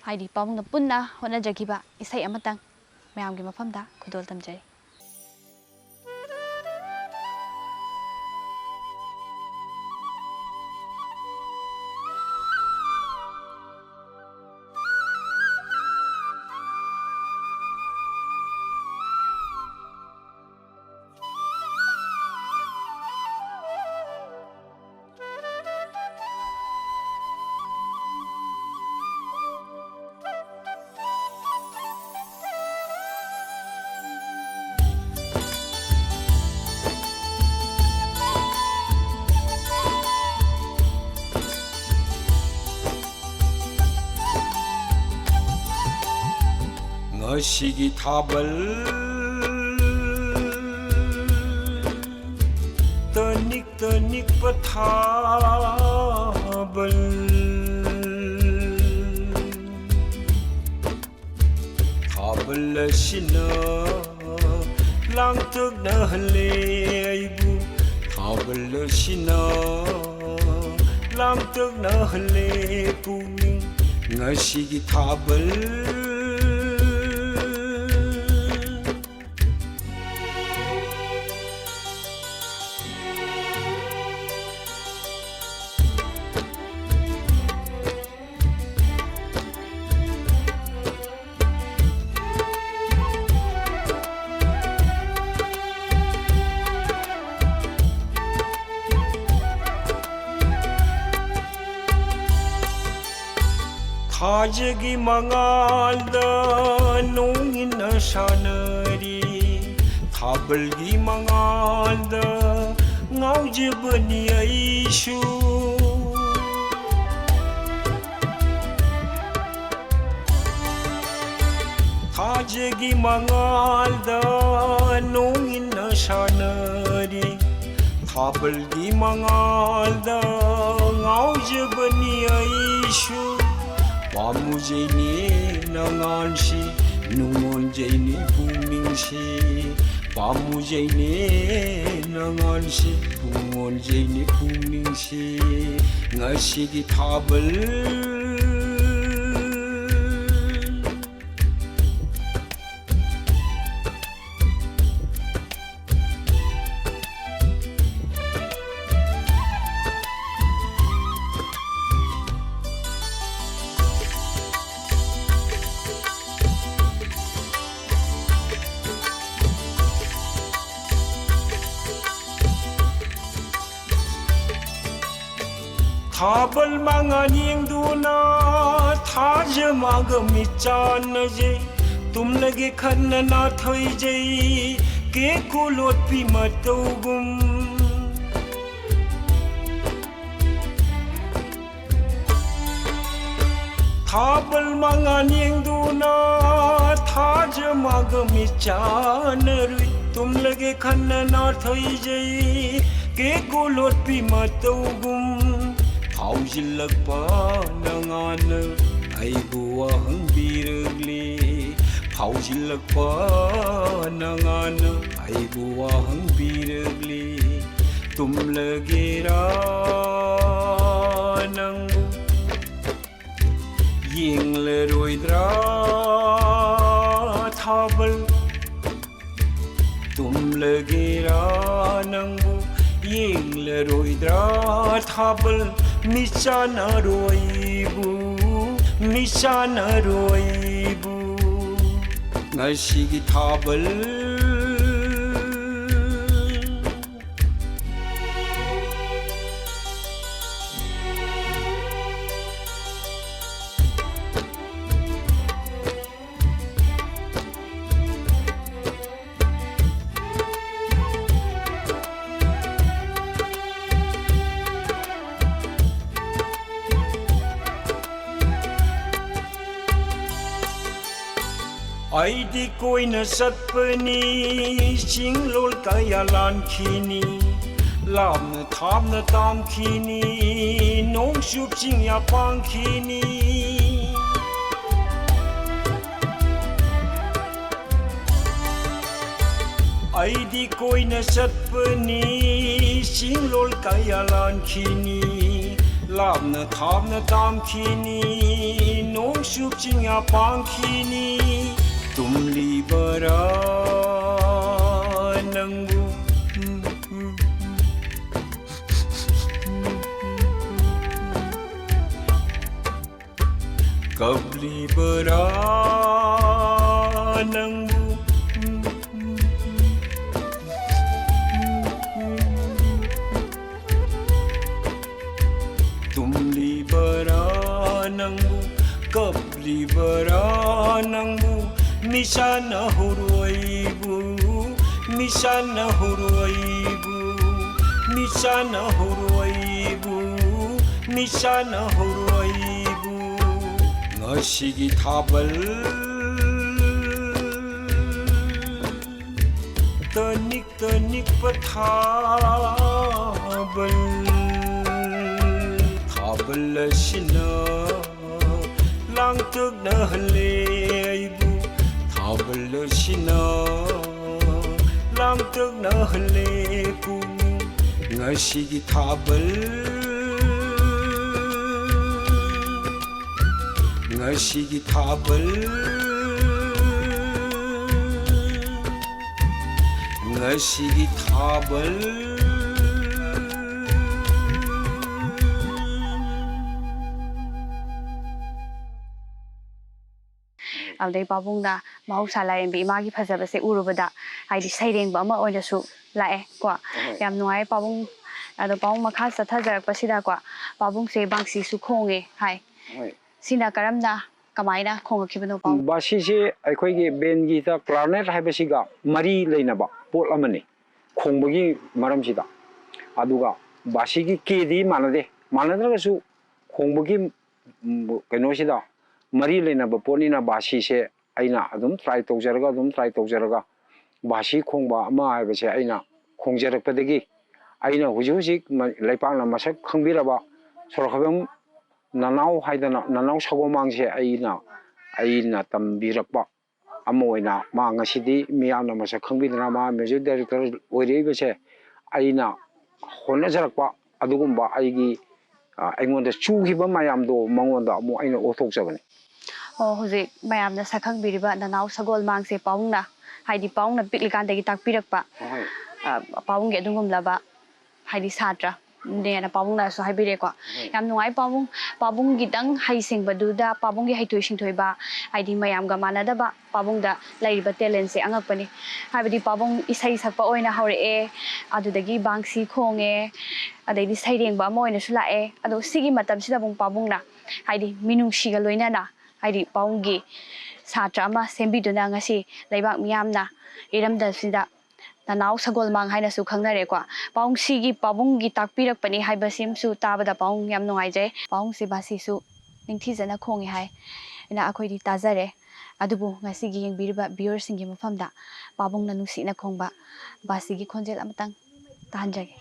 ꯍꯥꯏꯗꯤ ꯄꯥꯕꯨꯡꯅ ꯄꯨꯟꯅ ꯍꯣꯠꯅꯖꯈꯤꯕ ꯏꯁꯩ ꯑꯃꯇꯪ ꯃꯌꯥꯝꯒꯤ ꯃꯐꯝꯗ ꯈꯨꯗꯣꯜ ꯇꯝꯖꯔꯤ꯫ ꯉꯁꯤꯒꯤ ꯊꯥꯕꯜ, ꯇꯅꯤꯛ ꯇꯅꯤꯛꯄ ꯊꯥꯕꯜ, ꯊꯥꯕꯜ ꯑꯁꯤꯅ ꯂꯥꯡꯇꯛꯅꯍꯜꯂꯦ ꯑꯩꯕꯨ, ꯊꯥꯕꯜ ꯑꯁꯤꯅ ꯂꯥꯡꯇꯛꯅꯍꯜꯂꯦ ꯄꯨꯛꯅꯤꯡ꯫ ꯉꯁꯤꯒꯤ ꯊꯥꯕꯜ꯫ ꯊꯥꯖꯒꯤ ꯃꯉꯥꯜꯗ ꯅꯣꯡ ꯏꯟꯅ ꯁꯥꯟꯅꯔꯤ, ꯊꯥꯕꯜꯒꯤ ꯃꯉꯥꯜꯗ ꯉꯥꯎꯖꯕꯅꯤ ꯑꯩꯁꯨ꯫ ꯊꯥꯖꯒꯤ ꯃꯉꯥꯜꯗ ꯅꯣꯡ ꯏꯟꯅ ꯁꯥꯟꯅꯔꯤ, ꯊꯥꯕꯜꯒꯤ ꯃꯉꯥꯜꯗ ꯉꯥꯎꯖꯕꯅꯤ ꯑꯩꯁꯨ꯫ ꯄꯥꯝꯃꯨꯖꯩꯅꯦ ꯅꯉꯥꯟꯁꯤ, ꯅꯨꯡꯉꯣꯟꯖꯩꯅꯦ ꯄꯨꯛꯅꯤꯡꯁꯤ꯫ ꯄꯥꯝꯃꯨꯖꯩꯅꯦ ꯅꯉꯥꯟꯁꯤ, ꯅꯨꯡꯉꯣꯟꯖꯩꯅꯦ ꯄꯨꯛꯅꯤꯡꯁꯤ꯫ ꯉꯁꯤꯒꯤ ꯊꯥꯕꯜ ꯊꯥꯕꯜ ꯃꯉꯥꯜ ꯌꯦꯡꯗꯨꯅ ꯊꯥꯖ ꯃꯥꯒ ꯃꯤꯠ ꯆꯥꯟꯅꯖꯩ꯫ ꯇꯨꯝꯂꯒꯦ ꯈꯟꯅ ꯅꯥꯊꯩꯖꯩ, ꯀꯦꯀꯨ ꯂꯣꯠꯄꯤ ꯃꯇꯧꯒꯨꯝ꯫ ꯊꯥꯕꯜ ꯃꯉꯥꯜ ꯌꯦꯡꯗꯨꯅ ꯊꯥꯖ ꯃꯥꯒ ꯃꯤꯠ ꯆꯥꯟꯅꯔꯨꯏ꯫ ꯇꯨꯝꯂꯒꯦ ꯈꯟꯅ ꯅꯥꯊꯩꯖꯩ, ꯀꯦꯀꯨ ꯂꯣꯠꯄꯤ ꯃꯇꯧꯒꯨꯝ꯫ ꯐꯥꯎꯖꯤꯜꯂꯛꯄ ꯅꯉꯥꯟꯅ ꯑꯩꯕꯨ ꯋꯥꯍꯪꯕꯤꯔꯛꯂꯤ꯫ ꯐꯥꯎꯖꯤꯜꯂꯛꯄ ꯅꯉꯥꯟꯅ ꯑꯩꯕꯨ ꯋꯥꯍꯪꯕꯤꯔꯛꯂꯤ꯫ ꯇꯨꯝꯂꯒꯦꯔꯥ ꯅꯪꯕꯨ ꯌꯦꯡꯂꯔꯣꯏꯗ꯭ꯔꯥ ꯊꯥꯕꯜ? ꯇꯨꯝꯂꯒꯦꯔꯥ ꯅꯪꯕꯨ ꯌꯦꯡꯂꯔꯣꯏꯗ꯭ꯔꯥ ꯊꯥꯕꯜ? ꯃꯤꯠ ꯆꯥꯟꯅꯔꯣꯏꯕꯨ, ꯃꯤꯠ ꯆꯥꯟꯅꯔꯣꯏꯕꯨ ꯉꯁꯤꯒꯤ ꯊꯥꯕꯜ꯫ ꯑꯩꯗꯤ ꯀꯣꯏꯅ ꯆꯠꯄꯅꯤ, ꯆꯤꯡꯂꯣꯜ ꯀꯌꯥ ꯂꯥꯟꯈꯤꯅꯤ, ꯂꯥꯞꯅ ꯊꯥꯞꯅ ꯇꯥꯝꯈꯤꯅꯤ, ꯅꯣꯡꯆꯨꯞ ꯆꯤꯡꯌꯥ ꯄꯥꯡꯈꯤꯅꯤ꯫ ꯑꯩꯗꯤ ꯀꯣꯏꯅ ꯆꯠꯄꯅꯤ, ꯆꯤꯡꯂꯣꯜ ꯀꯌꯥ ꯂꯥꯟꯈꯤꯅꯤ, ꯂꯥꯞꯅ ꯊꯥꯞꯅ ꯇꯥꯝꯈꯤꯅꯤ, ꯅꯣꯡꯆꯨꯞ ꯆꯤꯡꯌꯥ ꯄꯥꯡꯈꯤꯅꯤ꯫ ꯇꯨꯝꯂꯤꯕꯔꯥ ꯅꯪꯕꯨ? ꯀꯞꯂꯤꯕꯔꯥ ꯅꯪꯕꯨ? ꯇꯨꯝꯂꯤꯕꯔꯥ ꯅꯪꯕꯨ? ꯀꯞꯂꯤꯕꯔꯥ ꯅꯪꯕꯨ? ꯃꯤꯁꯥꯟꯅ ꯍꯧꯔꯣꯏꯕꯨ, ꯃꯤꯁꯥꯟꯅ ꯍꯧꯔꯣꯏꯕꯨ, ꯃꯤꯁꯥꯟꯅ ꯍꯧꯔꯣꯏꯕꯨ, ꯃꯤꯁꯥꯟꯅ ꯍꯧꯔꯣꯏꯕꯨ꯫ ꯉꯁꯤꯒꯤ ꯊꯥꯕꯜ, ꯇꯅꯤꯛ ꯇꯅꯤꯛꯄ ꯊꯥꯕꯜ, ꯊꯥꯕꯜ ꯑꯁꯤꯅ ꯂꯥꯡꯇꯛꯅꯍꯜꯂꯦ ꯑꯩꯕꯨ꯫ ꯊꯥꯕꯜ ꯑꯁꯤꯅ ꯂꯥꯡꯇꯛꯅꯍꯜꯂꯦ ꯄꯨꯛꯅꯤꯡ꯫ ꯉꯁꯤꯒꯤ ꯊꯥꯕꯜ, ꯉꯁꯤꯒꯤ ꯊꯥꯕꯜ, ꯉꯁꯤꯒꯤ ꯊꯥꯕꯜ꯫ ꯑꯗꯩ ꯄꯥꯕꯨꯡꯅ ꯃꯍꯧꯁꯥ ꯂꯥꯏꯔꯦꯝꯕꯤ ꯏꯃꯥꯒꯤ ꯐꯖꯕꯁꯦ ꯎꯔꯨꯕꯗ ꯍꯥꯏꯗꯤ ꯁꯩꯔꯦꯡꯕ ꯑꯃ ꯑꯣꯏꯅꯁꯨ ꯂꯥꯛꯑꯦ ꯀꯣ꯫ ꯍꯣꯏ꯫ ꯌꯥꯝ ꯅꯨꯡꯉꯥꯏ ꯄꯥꯕꯨꯡ꯫ ꯑꯗꯣ ꯄꯥꯕꯨꯡ ꯃꯈꯥ ꯆꯠꯊꯖꯔꯛꯄꯁꯤꯗꯀꯣ, ꯄꯥꯕꯨꯡꯁꯦ ꯕꯥꯡꯁꯤꯁꯨ ꯈꯣꯡꯉꯦ ꯍꯥꯏ꯫ ꯍꯣꯏ꯫ ꯁꯤꯅ ꯀꯔꯝꯅ, ꯀꯃꯥꯏꯅ ꯈꯣꯡꯉꯛꯈꯤꯕꯅꯣ ꯄꯥꯕꯨꯡ? ꯕꯥꯁꯤꯁꯦ ꯑꯩꯈꯣꯏꯒꯤ ꯕꯦꯟꯒꯤꯗ ꯀ꯭ꯂꯥꯔꯅꯦꯠ ꯍꯥꯏꯕꯁꯤꯒ ꯃꯔꯤ ꯂꯩꯅꯕ ꯄꯣꯠ ꯑꯃꯅꯤ꯫ ꯈꯣꯡꯕꯒꯤ ꯃꯔꯝꯁꯤꯗ꯫ ꯑꯗꯨꯒ ꯕꯥꯁꯤꯒꯤ ꯀꯦꯗꯤ ꯃꯥꯟꯅꯗꯦ꯫ ꯃꯥꯟꯅꯗ꯭ꯔꯒꯁꯨ ꯈꯣꯡꯕꯒꯤ, ꯎꯝ, ꯀꯩꯅꯣꯁꯤꯗ ꯃꯔꯤ ꯂꯩꯅꯕ ꯄꯣꯠꯅꯤꯅ ꯕꯥꯁꯤꯁꯦ ꯑꯩꯅ ꯑꯗꯨꯝ ꯇ꯭ꯔꯥꯏ ꯇꯧꯖꯔꯒ, ꯑꯗꯨꯝ ꯇ꯭ꯔꯥꯏ ꯇꯧꯖꯔꯒ, ꯕꯥꯁꯤ ꯈꯣꯡꯕ ꯑꯃ ꯍꯥꯏꯕꯁꯦ ꯑꯩꯅ ꯈꯣꯡꯖꯔꯛꯄꯗꯒꯤ, ꯑꯩꯅ ꯍꯧꯖꯤꯛ ꯍꯧꯖꯤꯛ ꯂꯩꯄꯥꯛꯅ ꯃꯁꯛ ꯈꯪꯕꯤꯔꯕ ꯁꯣꯔꯣꯛꯈꯕꯝ ꯅꯅꯥꯎ ꯍꯥꯏꯗꯅ, ꯅꯅꯥꯎ ꯁꯒꯣꯜꯃꯥꯡꯁꯦ ꯑꯩꯅ, ꯑꯩꯅ ꯇꯝꯕꯤꯔꯛꯄ ꯑꯃ ꯑꯣꯏꯅ, ꯃꯥ ꯉꯁꯤꯗꯤ ꯃꯤꯌꯥꯝꯅ ꯃꯁꯛ ꯈꯪꯕꯤꯗꯅ ꯃꯥ ꯃ꯭ꯌꯨꯖꯤꯛ ꯗꯥꯏꯔꯦꯛꯇꯔ ꯑꯣꯏꯔꯛꯏꯕꯁꯦ ꯑꯩꯅ ꯍꯣꯠꯅꯖꯔꯛꯄ ꯑꯗꯨꯒꯨꯝꯕ ꯑꯩꯒꯤ, ꯑ, ꯑꯩꯉꯣꯟꯗ ꯆꯨꯈꯤꯕ ꯃꯌꯥꯝꯗꯣ ꯃꯉꯣꯟꯗ ꯑꯃꯨꯛ ꯑꯩꯅ ꯑꯣꯠꯊꯣꯛꯆꯕꯅꯤ꯫ ꯑꯣ, ꯍꯧꯖꯤꯛ ꯃꯌꯥꯝꯅ ꯁꯛꯈꯪꯕꯤꯔꯤꯕ ꯅꯅꯥꯎ ꯁꯒꯣꯜ ꯃꯥꯡꯁꯦ ꯄꯥꯕꯨꯡꯅ, ꯍꯥꯏꯗꯤ ꯄꯥꯕꯨꯡꯅ ꯄꯤꯛꯂꯤꯀꯥꯟꯗꯒꯤ ꯇꯥꯛꯄꯤꯔꯛꯄ, ꯑꯍꯣꯏ꯫ ꯑ, ꯄꯥꯕꯨꯡꯒꯤ ꯑꯗꯨꯒꯨꯝꯂꯕ, ꯍꯥꯏꯗꯤ ꯁꯥꯇ꯭ꯔ ꯅꯦꯅ ꯄꯥꯕꯨꯡꯅꯁꯨ ꯍꯥꯏꯕꯤꯔꯦꯀꯣ꯫ ꯎꯝ꯫ ꯌꯥꯝ ꯅꯨꯡꯉꯥꯏ ꯄꯥꯕꯨꯡ, ꯄꯥꯕꯨꯡꯒꯤꯗꯪ ꯍꯩꯁꯤꯡꯕꯗꯨꯗ, ꯄꯥꯕꯨꯡꯒꯤ ꯍꯩꯊꯣꯏ ꯁꯤꯡꯊꯣꯏꯕ, ꯍꯥꯏꯗꯤ ꯃꯌꯥꯝꯒ ꯃꯥꯟꯅꯗꯕ ꯄꯥꯕꯨꯡꯗ ꯂꯩꯔꯤꯕ ꯇꯦꯂꯦꯟꯁꯦ ꯑꯉꯛꯄꯅꯤ꯫ ꯍꯥꯏꯕꯗꯤ ꯄꯥꯕꯨꯡ ꯏꯁꯩ ꯁꯛꯄ ꯑꯣꯏꯅ ꯍꯧꯔꯛꯑꯦ, ꯑꯗꯨꯗꯒꯤ ꯕꯥꯡꯁꯤ ꯈꯣꯡꯉꯦ, ꯑꯗꯩꯗꯤ ꯁꯩꯔꯦꯡꯕ ꯑꯃ ꯑꯣꯏꯅꯁꯨ ꯂꯥꯛꯑꯦ꯫ ꯑꯗꯣ ꯁꯤꯒꯤ ꯃꯇꯝꯁꯤꯗ ꯑꯃꯨꯛ ꯄꯥꯕꯨꯡꯅ, ꯍꯥꯏꯗꯤ ꯃꯤꯅꯨꯡꯁꯤꯒ ꯂꯣꯏꯅꯅ, ꯍꯥꯏꯗꯤ ꯄꯥꯕꯨꯡꯒꯤ ꯁꯥꯇ꯭ꯔ ꯑꯃ ꯁꯦꯝꯕꯤꯗꯨꯅ ꯉꯁꯤ ꯂꯩꯕꯥꯛ ꯃꯤꯌꯥꯝꯅ ꯏꯔꯝꯗꯝꯁꯤꯗ ꯅꯅꯥꯎ ꯁꯒꯣꯜꯃꯥꯡ ꯍꯥꯏꯅꯁꯨ ꯈꯪꯅꯔꯦꯀꯣ꯫ ꯄꯥꯕꯨꯡ ꯁꯤꯒꯤ ꯄꯥꯕꯨꯡꯒꯤ ꯇꯥꯛꯄꯤꯔꯛꯄꯅꯤ ꯍꯥꯏꯕꯁꯤꯃꯁꯨ ꯇꯥꯕꯗ ꯄꯥꯕꯨꯡ ꯌꯥꯝ ꯅꯨꯡꯉꯥꯏꯖꯩ꯫ ꯄꯥꯕꯨꯡꯁꯦ ꯕꯥꯁꯤꯁꯨ ꯅꯤꯡꯊꯤꯖꯅ ꯈꯣꯡꯉꯦ ꯍꯥꯏ ꯑꯅ ꯑꯩꯈꯣꯏꯗꯤ ꯇꯥꯖꯔꯦ꯫ ꯑꯗꯨꯕꯨ ꯉꯁꯤꯒꯤ ꯌꯦꯡꯕꯤꯔꯤꯕ viewerꯁꯤꯡꯒꯤ ꯃꯐꯝꯗ ꯄꯥꯕꯨꯡꯅ ꯅꯨꯡꯁꯤꯅ ꯈꯣꯡꯕ ꯕꯥꯁꯤꯒꯤ ꯈꯣꯟꯖꯦꯜ ꯑꯃꯇꯪ ꯇꯥꯍꯟꯖꯒꯦ꯫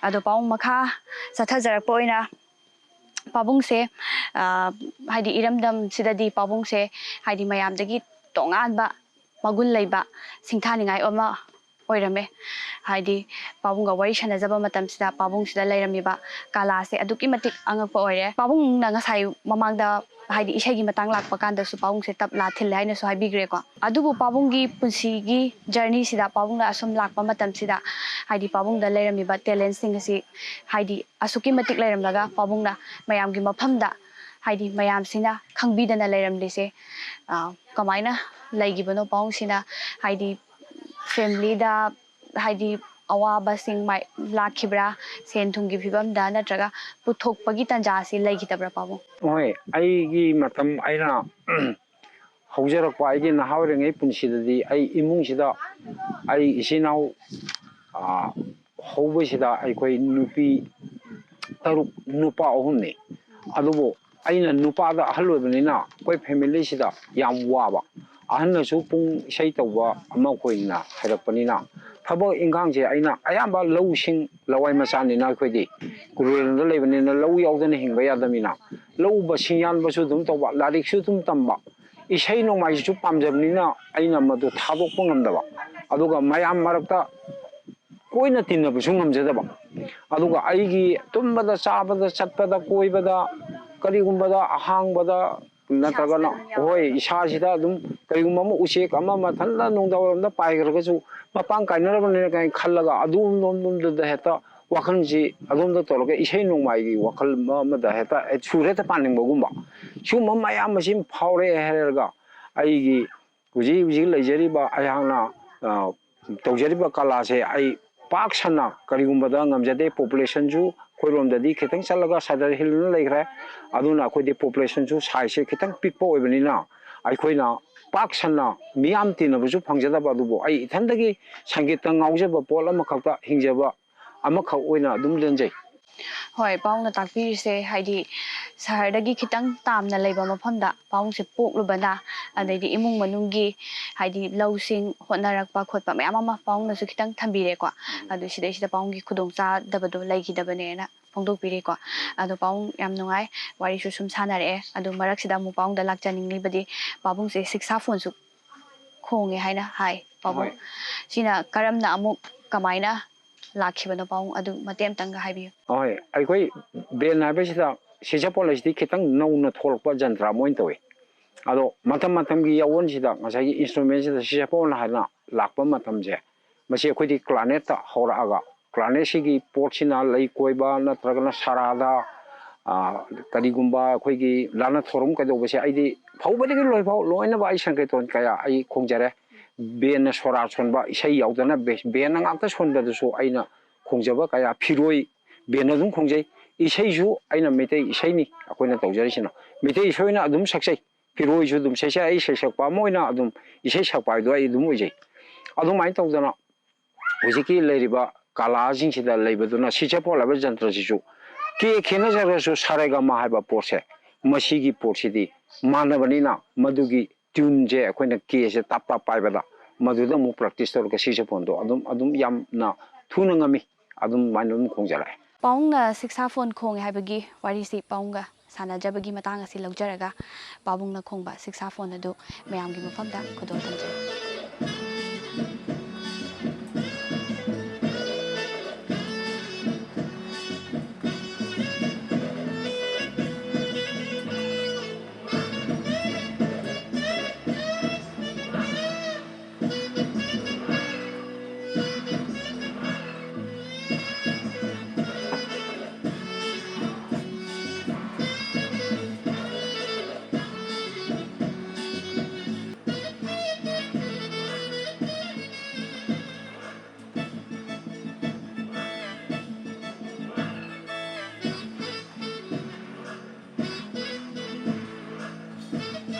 ꯑꯗꯣ ꯄꯥꯕꯨꯡ ꯃꯈꯥ ꯆꯠꯊꯖꯔꯛꯄ ꯑꯣꯏꯅ ꯄꯥꯕꯨꯡꯁꯦ, ꯑ, ꯍꯥꯏꯗꯤ ꯏꯔꯝꯗꯝꯁꯤꯗꯗꯤ ꯄꯥꯕꯨꯡꯁꯦ ꯍꯥꯏꯗꯤ ꯃꯌꯥꯝꯗꯒꯤ ꯇꯣꯉꯥꯟꯕ ꯃꯒꯨꯟ ꯂꯩꯕ ꯁꯤꯡꯊꯥꯅꯤꯡꯉꯥꯏ ꯑꯃ ꯑꯣꯏꯔꯝꯃꯦ꯫ ꯍꯥꯏꯗꯤ ꯄꯥꯕꯨꯡꯒ ꯋꯥꯔꯤ ꯁꯥꯟꯅꯖꯕ ꯃꯇꯝꯁꯤꯗ ꯄꯥꯕꯨꯡꯁꯤꯗ ꯂꯩꯔꯝꯃꯤꯕ ꯀꯂꯥꯁꯦ ꯑꯗꯨꯛꯀꯤ ꯃꯇꯤꯛ ꯑꯉꯛꯄ ꯑꯣꯏꯔꯦ꯫ ꯄꯥꯕꯨꯡꯅ ꯉꯁꯥꯏ ꯃꯃꯥꯡꯗ ꯍꯥꯏꯗꯤ ꯏꯁꯩꯒꯤ ꯃꯇꯥꯡ ꯂꯥꯛꯄ ꯀꯥꯟꯗꯁꯨ ꯄꯥꯕꯨꯡꯁꯦ ꯇꯞꯂꯥ ꯊꯤꯜꯂꯦ ꯍꯥꯏꯅꯁꯨ ꯍꯥꯏꯕꯤꯈ꯭ꯔꯦꯀꯣ꯫ ꯑꯗꯨꯕꯨ ꯄꯥꯕꯨꯡꯒꯤ ꯄꯨꯟꯁꯤꯒꯤ ꯖꯔꯅꯤꯁꯤꯗ ꯄꯥꯕꯨꯡꯅ ꯑꯁꯨꯝ ꯂꯥꯛꯄ ꯃꯇꯝꯁꯤꯗ ꯍꯥꯏꯗꯤ ꯄꯥꯕꯨꯡꯗ ꯂꯩꯔꯝꯃꯤꯕ ꯇꯦꯂꯦꯟꯁꯤꯡ ꯑꯁꯤ ꯍꯥꯏꯗꯤ ꯑꯁꯨꯛꯀꯤ ꯃꯇꯤꯛ ꯂꯩꯔꯝꯂꯒ ꯄꯥꯕꯨꯡꯅ ꯃꯌꯥꯝꯒꯤ ꯃꯐꯝꯗ ꯍꯥꯏꯗꯤ ꯃꯌꯥꯝꯁꯤꯅ ꯈꯪꯕꯤꯗꯅ ꯂꯩꯔꯝꯂꯤꯁꯦ, ꯑ, ꯀꯃꯥꯏꯅ ꯂꯩꯈꯤꯕꯅꯣ? ꯄꯥꯕꯨꯡꯁꯤꯅ ꯍꯥꯏꯗꯤ ꯐꯦꯃꯤꯂꯤꯗ ꯍꯥꯏꯗꯤ ꯑꯋꯥꯕꯁꯤꯡ ꯃꯥꯏ-, ꯂꯥꯛꯈꯤꯕ꯭ꯔꯥ? ꯁꯦꯟ ꯊꯨꯝꯒꯤ ꯐꯤꯕꯝꯗ ꯅꯠꯇ꯭ꯔꯒ ꯄꯨꯊꯣꯛꯄꯒꯤ ꯇꯥꯟꯖꯥꯁꯤ ꯂꯩꯈꯤꯗꯕ꯭ꯔꯥ ꯄꯥꯕꯨꯡ? ꯍꯣꯏ, ꯑꯩꯒꯤ ꯃꯇꯝ ꯑꯩꯅ ꯍꯧꯖꯔꯛꯄ ꯑꯩꯒꯤ ꯅꯍꯥ ꯑꯣꯏꯔꯤꯉꯩ ꯄꯨꯟꯁꯤꯗꯗꯤ ꯑꯩ ꯏꯃꯨꯡꯁꯤꯗ ꯑꯩ ꯏꯆꯤꯟ ꯏꯅꯥꯎ, ꯑ, ꯍꯧꯕꯁꯤꯗ ꯑꯩꯈꯣꯏ ꯅꯨꯄꯤ ꯇꯔꯨꯛ, ꯅꯨꯄꯥ ꯑꯍꯨꯝꯅꯤ꯫ ꯑꯗꯨꯕꯨ ꯑꯩꯅ ꯅꯨꯄꯥꯗ ꯑꯍꯜ ꯑꯣꯏꯕꯅꯤꯅ ꯑꯩꯈꯣꯏ ꯐꯦꯃꯤꯂꯤꯁꯤꯗ ꯌꯥꯝ ꯋꯥꯕ꯫ ꯑꯍꯟꯅꯁꯨ ꯄꯨꯡ ꯏꯁꯩ ꯇꯧꯕ ꯑꯃ ꯑꯩꯈꯣꯏꯅ ꯍꯩꯔꯛꯄꯅꯤꯅ ꯊꯕꯛ ꯏꯟꯈꯥꯡꯁꯦ ꯑꯩꯅ ꯑꯌꯥꯝꯕ ꯂꯧꯁꯤꯡ ꯂꯋꯥꯏ ꯃꯆꯥꯅꯤꯅ ꯑꯩꯈꯣꯏꯗꯤ ꯔꯨꯔꯦꯜꯗ ꯂꯩꯕꯅꯤꯅ ꯂꯧ ꯌꯥꯎꯗꯅ ꯍꯤꯡꯕ ꯌꯥꯗꯕꯅꯤꯅ ꯂꯧ ꯎꯕ ꯁꯤꯡ ꯌꯥꯟꯕꯁꯨ ꯑꯗꯨꯝ ꯇꯧꯕ, ꯂꯥꯏꯔꯤꯛꯁꯨ ꯑꯗꯨꯝ ꯇꯝꯕ, ꯏꯁꯩ ꯅꯣꯡꯃꯥꯏꯁꯤꯁꯨ ꯄꯥꯝꯖꯕꯅꯤꯅ ꯑꯩꯅ ꯃꯗꯨ ꯊꯥꯗꯣꯛꯄ ꯉꯝꯗꯕ꯫ ꯑꯗꯨꯒ ꯃꯌꯥꯝ ꯃꯔꯛꯇ ꯀꯣꯏꯅ ꯇꯤꯟꯅꯕꯁꯨ ꯉꯝꯖꯗꯕ꯫ ꯑꯗꯨꯒ ꯑꯩꯒꯤ ꯇꯨꯝꯕꯗ, ꯆꯥꯕꯗ, ꯆꯠꯄꯗ, ꯀꯣꯏꯕꯗ, ꯀꯔꯤꯒꯨꯝꯕꯗ ꯑꯍꯥꯡꯕꯗ ꯅꯠꯇ꯭ꯔꯒꯅ, ꯏꯁꯥꯁꯤꯗ ꯑꯗꯨꯝ ꯌꯥꯎꯔꯦ꯫ ꯍꯣꯏ, ꯏꯁꯥꯁꯤꯗ ꯑꯗꯨꯝ ꯀꯔꯤꯒꯨꯝꯕ ꯑꯃ ꯎꯆꯦꯛ ꯑꯃ ꯃꯊꯟꯇ ꯅꯨꯡꯗꯥꯡꯋꯥꯏꯔꯝꯗ ꯄꯥꯏꯈ꯭ꯔꯒꯁꯨ ꯃꯄꯥꯡ ꯀꯥꯏꯅꯔꯕꯅꯤꯅ ꯀꯥꯏꯅ ꯈꯜꯂꯒ ꯑꯗꯨꯝ, ꯑꯗꯣꯝꯗ ꯍꯦꯛꯇ ꯋꯥꯈꯜꯁꯤ ꯑꯗꯣꯝꯗ ꯇꯧꯔꯒ ꯏꯁꯩ ꯅꯣꯡꯃꯥꯏꯒꯤ ꯋꯥꯈꯜ ꯑꯃꯗ ꯍꯦꯛꯇ ꯁꯨꯔ ꯍꯦꯛꯇ ꯄꯥꯅꯤꯡꯕꯒꯨꯝꯕ ꯁꯤꯒꯨꯝꯕ ꯃꯌꯥꯝ ꯑꯁꯤ ꯐꯥꯎꯔꯛꯑꯦ ꯍꯥꯏꯔꯒ ꯑꯩꯒꯤ ꯍꯧꯖꯤꯛ ꯍꯧꯖꯤꯛ ꯂꯩꯖꯔꯤꯕ ꯑꯩꯍꯥꯛꯅ, ꯑ, ꯇꯧꯖꯔꯤꯕ ꯀꯂꯥꯁꯦ ꯑꯩ ꯄꯥꯛ ꯁꯟꯅ ꯀꯔꯤꯒꯨꯝꯕꯗ ꯉꯝꯖꯗꯦ꯫ ꯄꯣꯄꯨꯂꯦꯁꯟꯁꯨ ꯑꯩꯈꯣꯏꯔꯣꯝꯗꯗꯤ ꯈꯤꯇꯪ ꯆꯠꯂꯒ ꯁꯗꯔ ꯍꯤꯜꯅ ꯂꯩꯈ꯭ꯔꯦ꯫ ꯑꯗꯨꯅ ꯑꯩꯈꯣꯏꯗꯤ ꯄꯣꯄꯨꯂꯦꯁꯟꯁꯨ ꯁꯥꯏꯖꯁꯦ ꯈꯤꯇꯪ ꯄꯤꯛꯄ ꯑꯣꯏꯕꯅꯤꯅ ꯑꯩꯈꯣꯏꯅ ꯄꯥꯛ ꯁꯟꯅ ꯃꯤꯌꯥꯝ ꯇꯤꯟꯅꯕꯁꯨ ꯐꯪꯖꯗꯕ꯫ ꯑꯗꯨꯕꯨ ꯑꯩ ꯏꯊꯟꯗꯒꯤ ꯁꯪꯒꯤꯠꯇ ꯉꯥꯎꯖꯕ ꯄꯣꯠ ꯑꯃꯈꯛꯇ ꯍꯤꯡꯖꯕ ꯑꯃꯈꯛ ꯑꯣꯏꯅ ꯑꯗꯨꯝ ꯂꯦꯟꯖꯩ꯫ ꯍꯣꯏ, ꯄꯥꯕꯨꯡꯅ ꯇꯥꯛꯄꯤꯔꯤꯁꯦ ꯍꯥꯏꯗꯤ ꯁꯍꯔꯗꯒꯤ ꯈꯤꯇꯪ ꯇꯥꯝꯅ ꯂꯩꯕ ꯃꯐꯝꯗ ꯄꯥꯕꯨꯡꯁꯦ ꯄꯣꯛꯂꯨꯕꯅ, ꯑꯗꯩꯗꯤ ꯏꯃꯨꯡ ꯃꯅꯨꯡꯒꯤ ꯍꯥꯏꯗꯤ ꯂꯧꯁꯤꯡ ꯍꯣꯠꯅꯔꯛꯄ ꯈꯣꯠꯄ ꯃꯌꯥꯝ ꯑꯃ ꯄꯥꯕꯨꯡꯅꯁꯨ ꯈꯤꯇꯪ ꯊꯝꯕꯤꯔꯦꯀꯣ꯫ ꯑꯗꯨ ꯁꯤꯗꯩꯁꯤꯗ ꯄꯥꯕꯨꯡꯒꯤ ꯈꯨꯗꯣꯡꯆꯥꯗꯕꯗꯣ ꯂꯩꯈꯤꯗꯕꯅꯦꯅ ꯐꯣꯡꯗꯣꯛꯄꯤꯔꯤꯀꯣ꯫ ꯑꯗꯣ ꯄꯥꯕꯨꯡ, ꯌꯥꯝ ꯅꯨꯡꯉꯥꯏ, ꯋꯥꯔꯤꯁꯨ ꯁꯨꯝ ꯁꯥꯟꯅꯔꯛꯑꯦ꯫ ꯑꯗꯣ ꯃꯔꯛꯁꯤꯗ ꯑꯃꯨꯛ ꯄꯥꯕꯨꯡꯗ ꯂꯥꯛꯆꯅꯤꯡꯂꯤꯕꯗꯤ, ꯄꯥꯕꯨꯡꯁꯦ ꯁꯤꯛꯁꯥ ꯐꯣꯟꯁꯨ ꯈꯣꯡꯉꯦ ꯍꯥꯏꯅ ꯍꯥꯏ ꯄꯥꯕꯨꯡ꯫ ꯍꯣꯏ꯫ ꯁꯤꯅ ꯀꯔꯝꯅ ꯑꯃꯨꯛ ꯀꯃꯥꯏꯅ ꯂꯥꯛꯈꯤꯕꯅꯣ ꯄꯥꯕꯨꯡ, ꯑꯗꯨ ꯃꯇꯦꯛ ꯑꯃꯇꯪꯒ ꯍꯥꯏꯕꯤꯌꯨ꯫ ꯍꯣꯏ, ꯑꯩꯈꯣꯏ ꯕꯦꯟ ꯍꯥꯏꯕꯁꯤꯗ ꯁꯤꯁꯥꯐꯣꯟ ꯍꯥꯏꯁꯤꯗꯤ ꯈꯤꯇꯪ ꯅꯧꯅ ꯊꯣꯛꯂꯛꯄ ꯖꯟꯇ꯭ꯔ ꯑꯃ ꯑꯣꯏꯅ ꯇꯧꯏ꯫ ꯑꯗꯣ ꯃꯇꯝ ꯃꯇꯝꯒꯤ ꯑꯑꯣꯟꯁꯤꯗ ꯉꯁꯥꯏꯒꯤ ꯏꯟꯁꯇ꯭ꯔꯨꯃꯦꯟꯁꯤꯗ ꯁꯤꯁꯥꯐꯣꯟ ꯍꯥꯏꯅ ꯂꯥꯛꯄ ꯃꯇꯝꯁꯦ, ꯃꯁꯤ ꯑꯩꯈꯣꯏꯗꯤ ꯀ꯭ꯂꯥꯔꯅꯦꯠꯇ ꯍꯧꯔꯛꯑꯒ, ꯀ꯭ꯂꯥꯔꯅꯦꯠꯁꯤꯒꯤ ꯄꯣꯠꯁꯤꯅ ꯂꯩ ꯀꯣꯏꯕ ꯅꯠꯇ꯭ꯔꯒꯅ ꯁꯔꯥꯗ, ꯑ, ꯀꯔꯤꯒꯨꯝꯕ ꯑꯩꯈꯣꯏꯒꯤ ꯂꯥꯟꯅ ꯊꯧꯔꯝ ꯀꯩꯗꯧꯕꯁꯦ, ꯑꯩꯗꯤ ꯍꯧꯕꯗꯒꯤ ꯂꯣꯏꯐꯥꯎ ꯂꯣꯏꯅꯕ ꯑꯩ ꯁꯪꯀꯤꯔꯇꯣꯟ ꯀꯌꯥ ꯑꯩ ꯈꯣꯡꯖꯔꯦ꯫ ꯕꯦꯟꯅ ꯁꯣꯔꯥ ꯁꯣꯟꯕ ꯏꯁꯩ ꯌꯥꯎꯗꯅ ꯕꯦ-, ꯕꯦꯟꯅ ꯉꯥꯛꯇ ꯁꯣꯟꯕꯗꯨꯁꯨ ꯑꯩꯅ ꯈꯣꯡꯖꯕ ꯀꯌꯥ, ꯐꯤꯔꯣꯏ ꯕꯦꯟꯅ ꯑꯗꯨꯝ ꯈꯣꯡꯖꯩ꯫ ꯏꯁꯩꯁꯨ ꯑꯩꯅ ꯃꯩꯇꯩ ꯏꯁꯩꯅꯤ ꯑꯩꯈꯣꯏꯅ ꯇꯧꯖꯔꯤꯁꯤꯅ꯫ ꯃꯩꯇꯩ ꯏꯁꯩ ꯑꯣꯏꯅ ꯑꯗꯨꯝ ꯁꯛꯆꯩ꯫ ꯐꯤꯔꯣꯏꯁꯨ ꯑꯗꯨꯝ ꯁꯛꯆꯩ꯫ ꯑꯩ ꯏꯁꯩ ꯁꯛꯄ ꯑꯃ ꯑꯣꯏꯅ ꯑꯗꯨꯝ ꯏꯁꯩ ꯁꯛꯄ ꯍꯥꯏꯗꯣ ꯑꯩ ꯑꯗꯨꯝ ꯑꯣꯏꯖꯩ꯫ ꯑꯗꯨꯃꯥꯏꯅ ꯇꯧꯗꯅ ꯍꯧꯖꯤꯛꯀꯤ ꯂꯩꯔꯤꯕ ꯀꯂꯥꯁꯤꯡꯁꯤꯗ ꯂꯩꯕꯗꯨꯅ ꯁꯤꯁꯥꯐꯣꯟ ꯍꯥꯏꯕ ꯖꯟꯇ꯭ꯔꯁꯤꯁꯨ ꯀꯦ ꯈꯦꯠꯅꯖꯔꯒꯁꯨ ꯁꯥꯔꯦꯒꯃꯥ ꯍꯥꯏꯕ ꯄꯣꯠꯁꯦ, ꯃꯁꯤꯒꯤ ꯄꯣꯠꯁꯤꯗꯤ ꯃꯥꯟꯅꯕꯅꯤꯅ ꯃꯗꯨꯒꯤ ꯇ꯭ꯌꯨꯟꯁꯦ ꯑꯩꯈꯣꯏꯅ ꯀꯦꯁꯦ ꯇꯞ ꯇꯞ ꯄꯥꯏꯕꯗ ꯃꯗꯨꯗ ꯑꯃꯨꯛ ꯄ꯭ꯔꯦꯛꯇꯤꯁ ꯇꯧꯔꯒ ꯁꯤꯁꯥꯐꯣꯟꯗꯣ ꯑꯗꯨꯝ, ꯑꯗꯨꯝ ꯌꯥꯝꯅ ꯊꯨꯅ ꯉꯝꯃꯤ꯫ ꯑꯗꯨꯝ ꯑꯗꯨꯃꯥꯏꯅ ꯑꯗꯨꯝ ꯈꯣꯡꯖꯔꯛꯑꯦ꯫ ꯄꯥꯕꯨꯡꯅ ꯁꯤꯛꯁꯥꯐꯣꯟ ꯈꯣꯡꯉꯦ ꯍꯥꯏꯕꯒꯤ ꯋꯥꯔꯤꯁꯤ ꯄꯥꯕꯨꯡꯒ ꯁꯥꯟꯅꯖꯕꯒꯤ ꯃꯇꯥꯡ ꯑꯁꯤ ꯂꯧꯖꯔꯒ, ꯄꯥꯕꯨꯡꯅ ꯈꯣꯡꯕ ꯁꯤꯛꯁꯥꯐꯣꯟ ꯑꯗꯨ ꯃꯌꯥꯝꯒꯤ ꯃꯐꯝꯗ ꯈꯨꯗꯣꯜ ꯇꯝꯖꯔꯤ꯫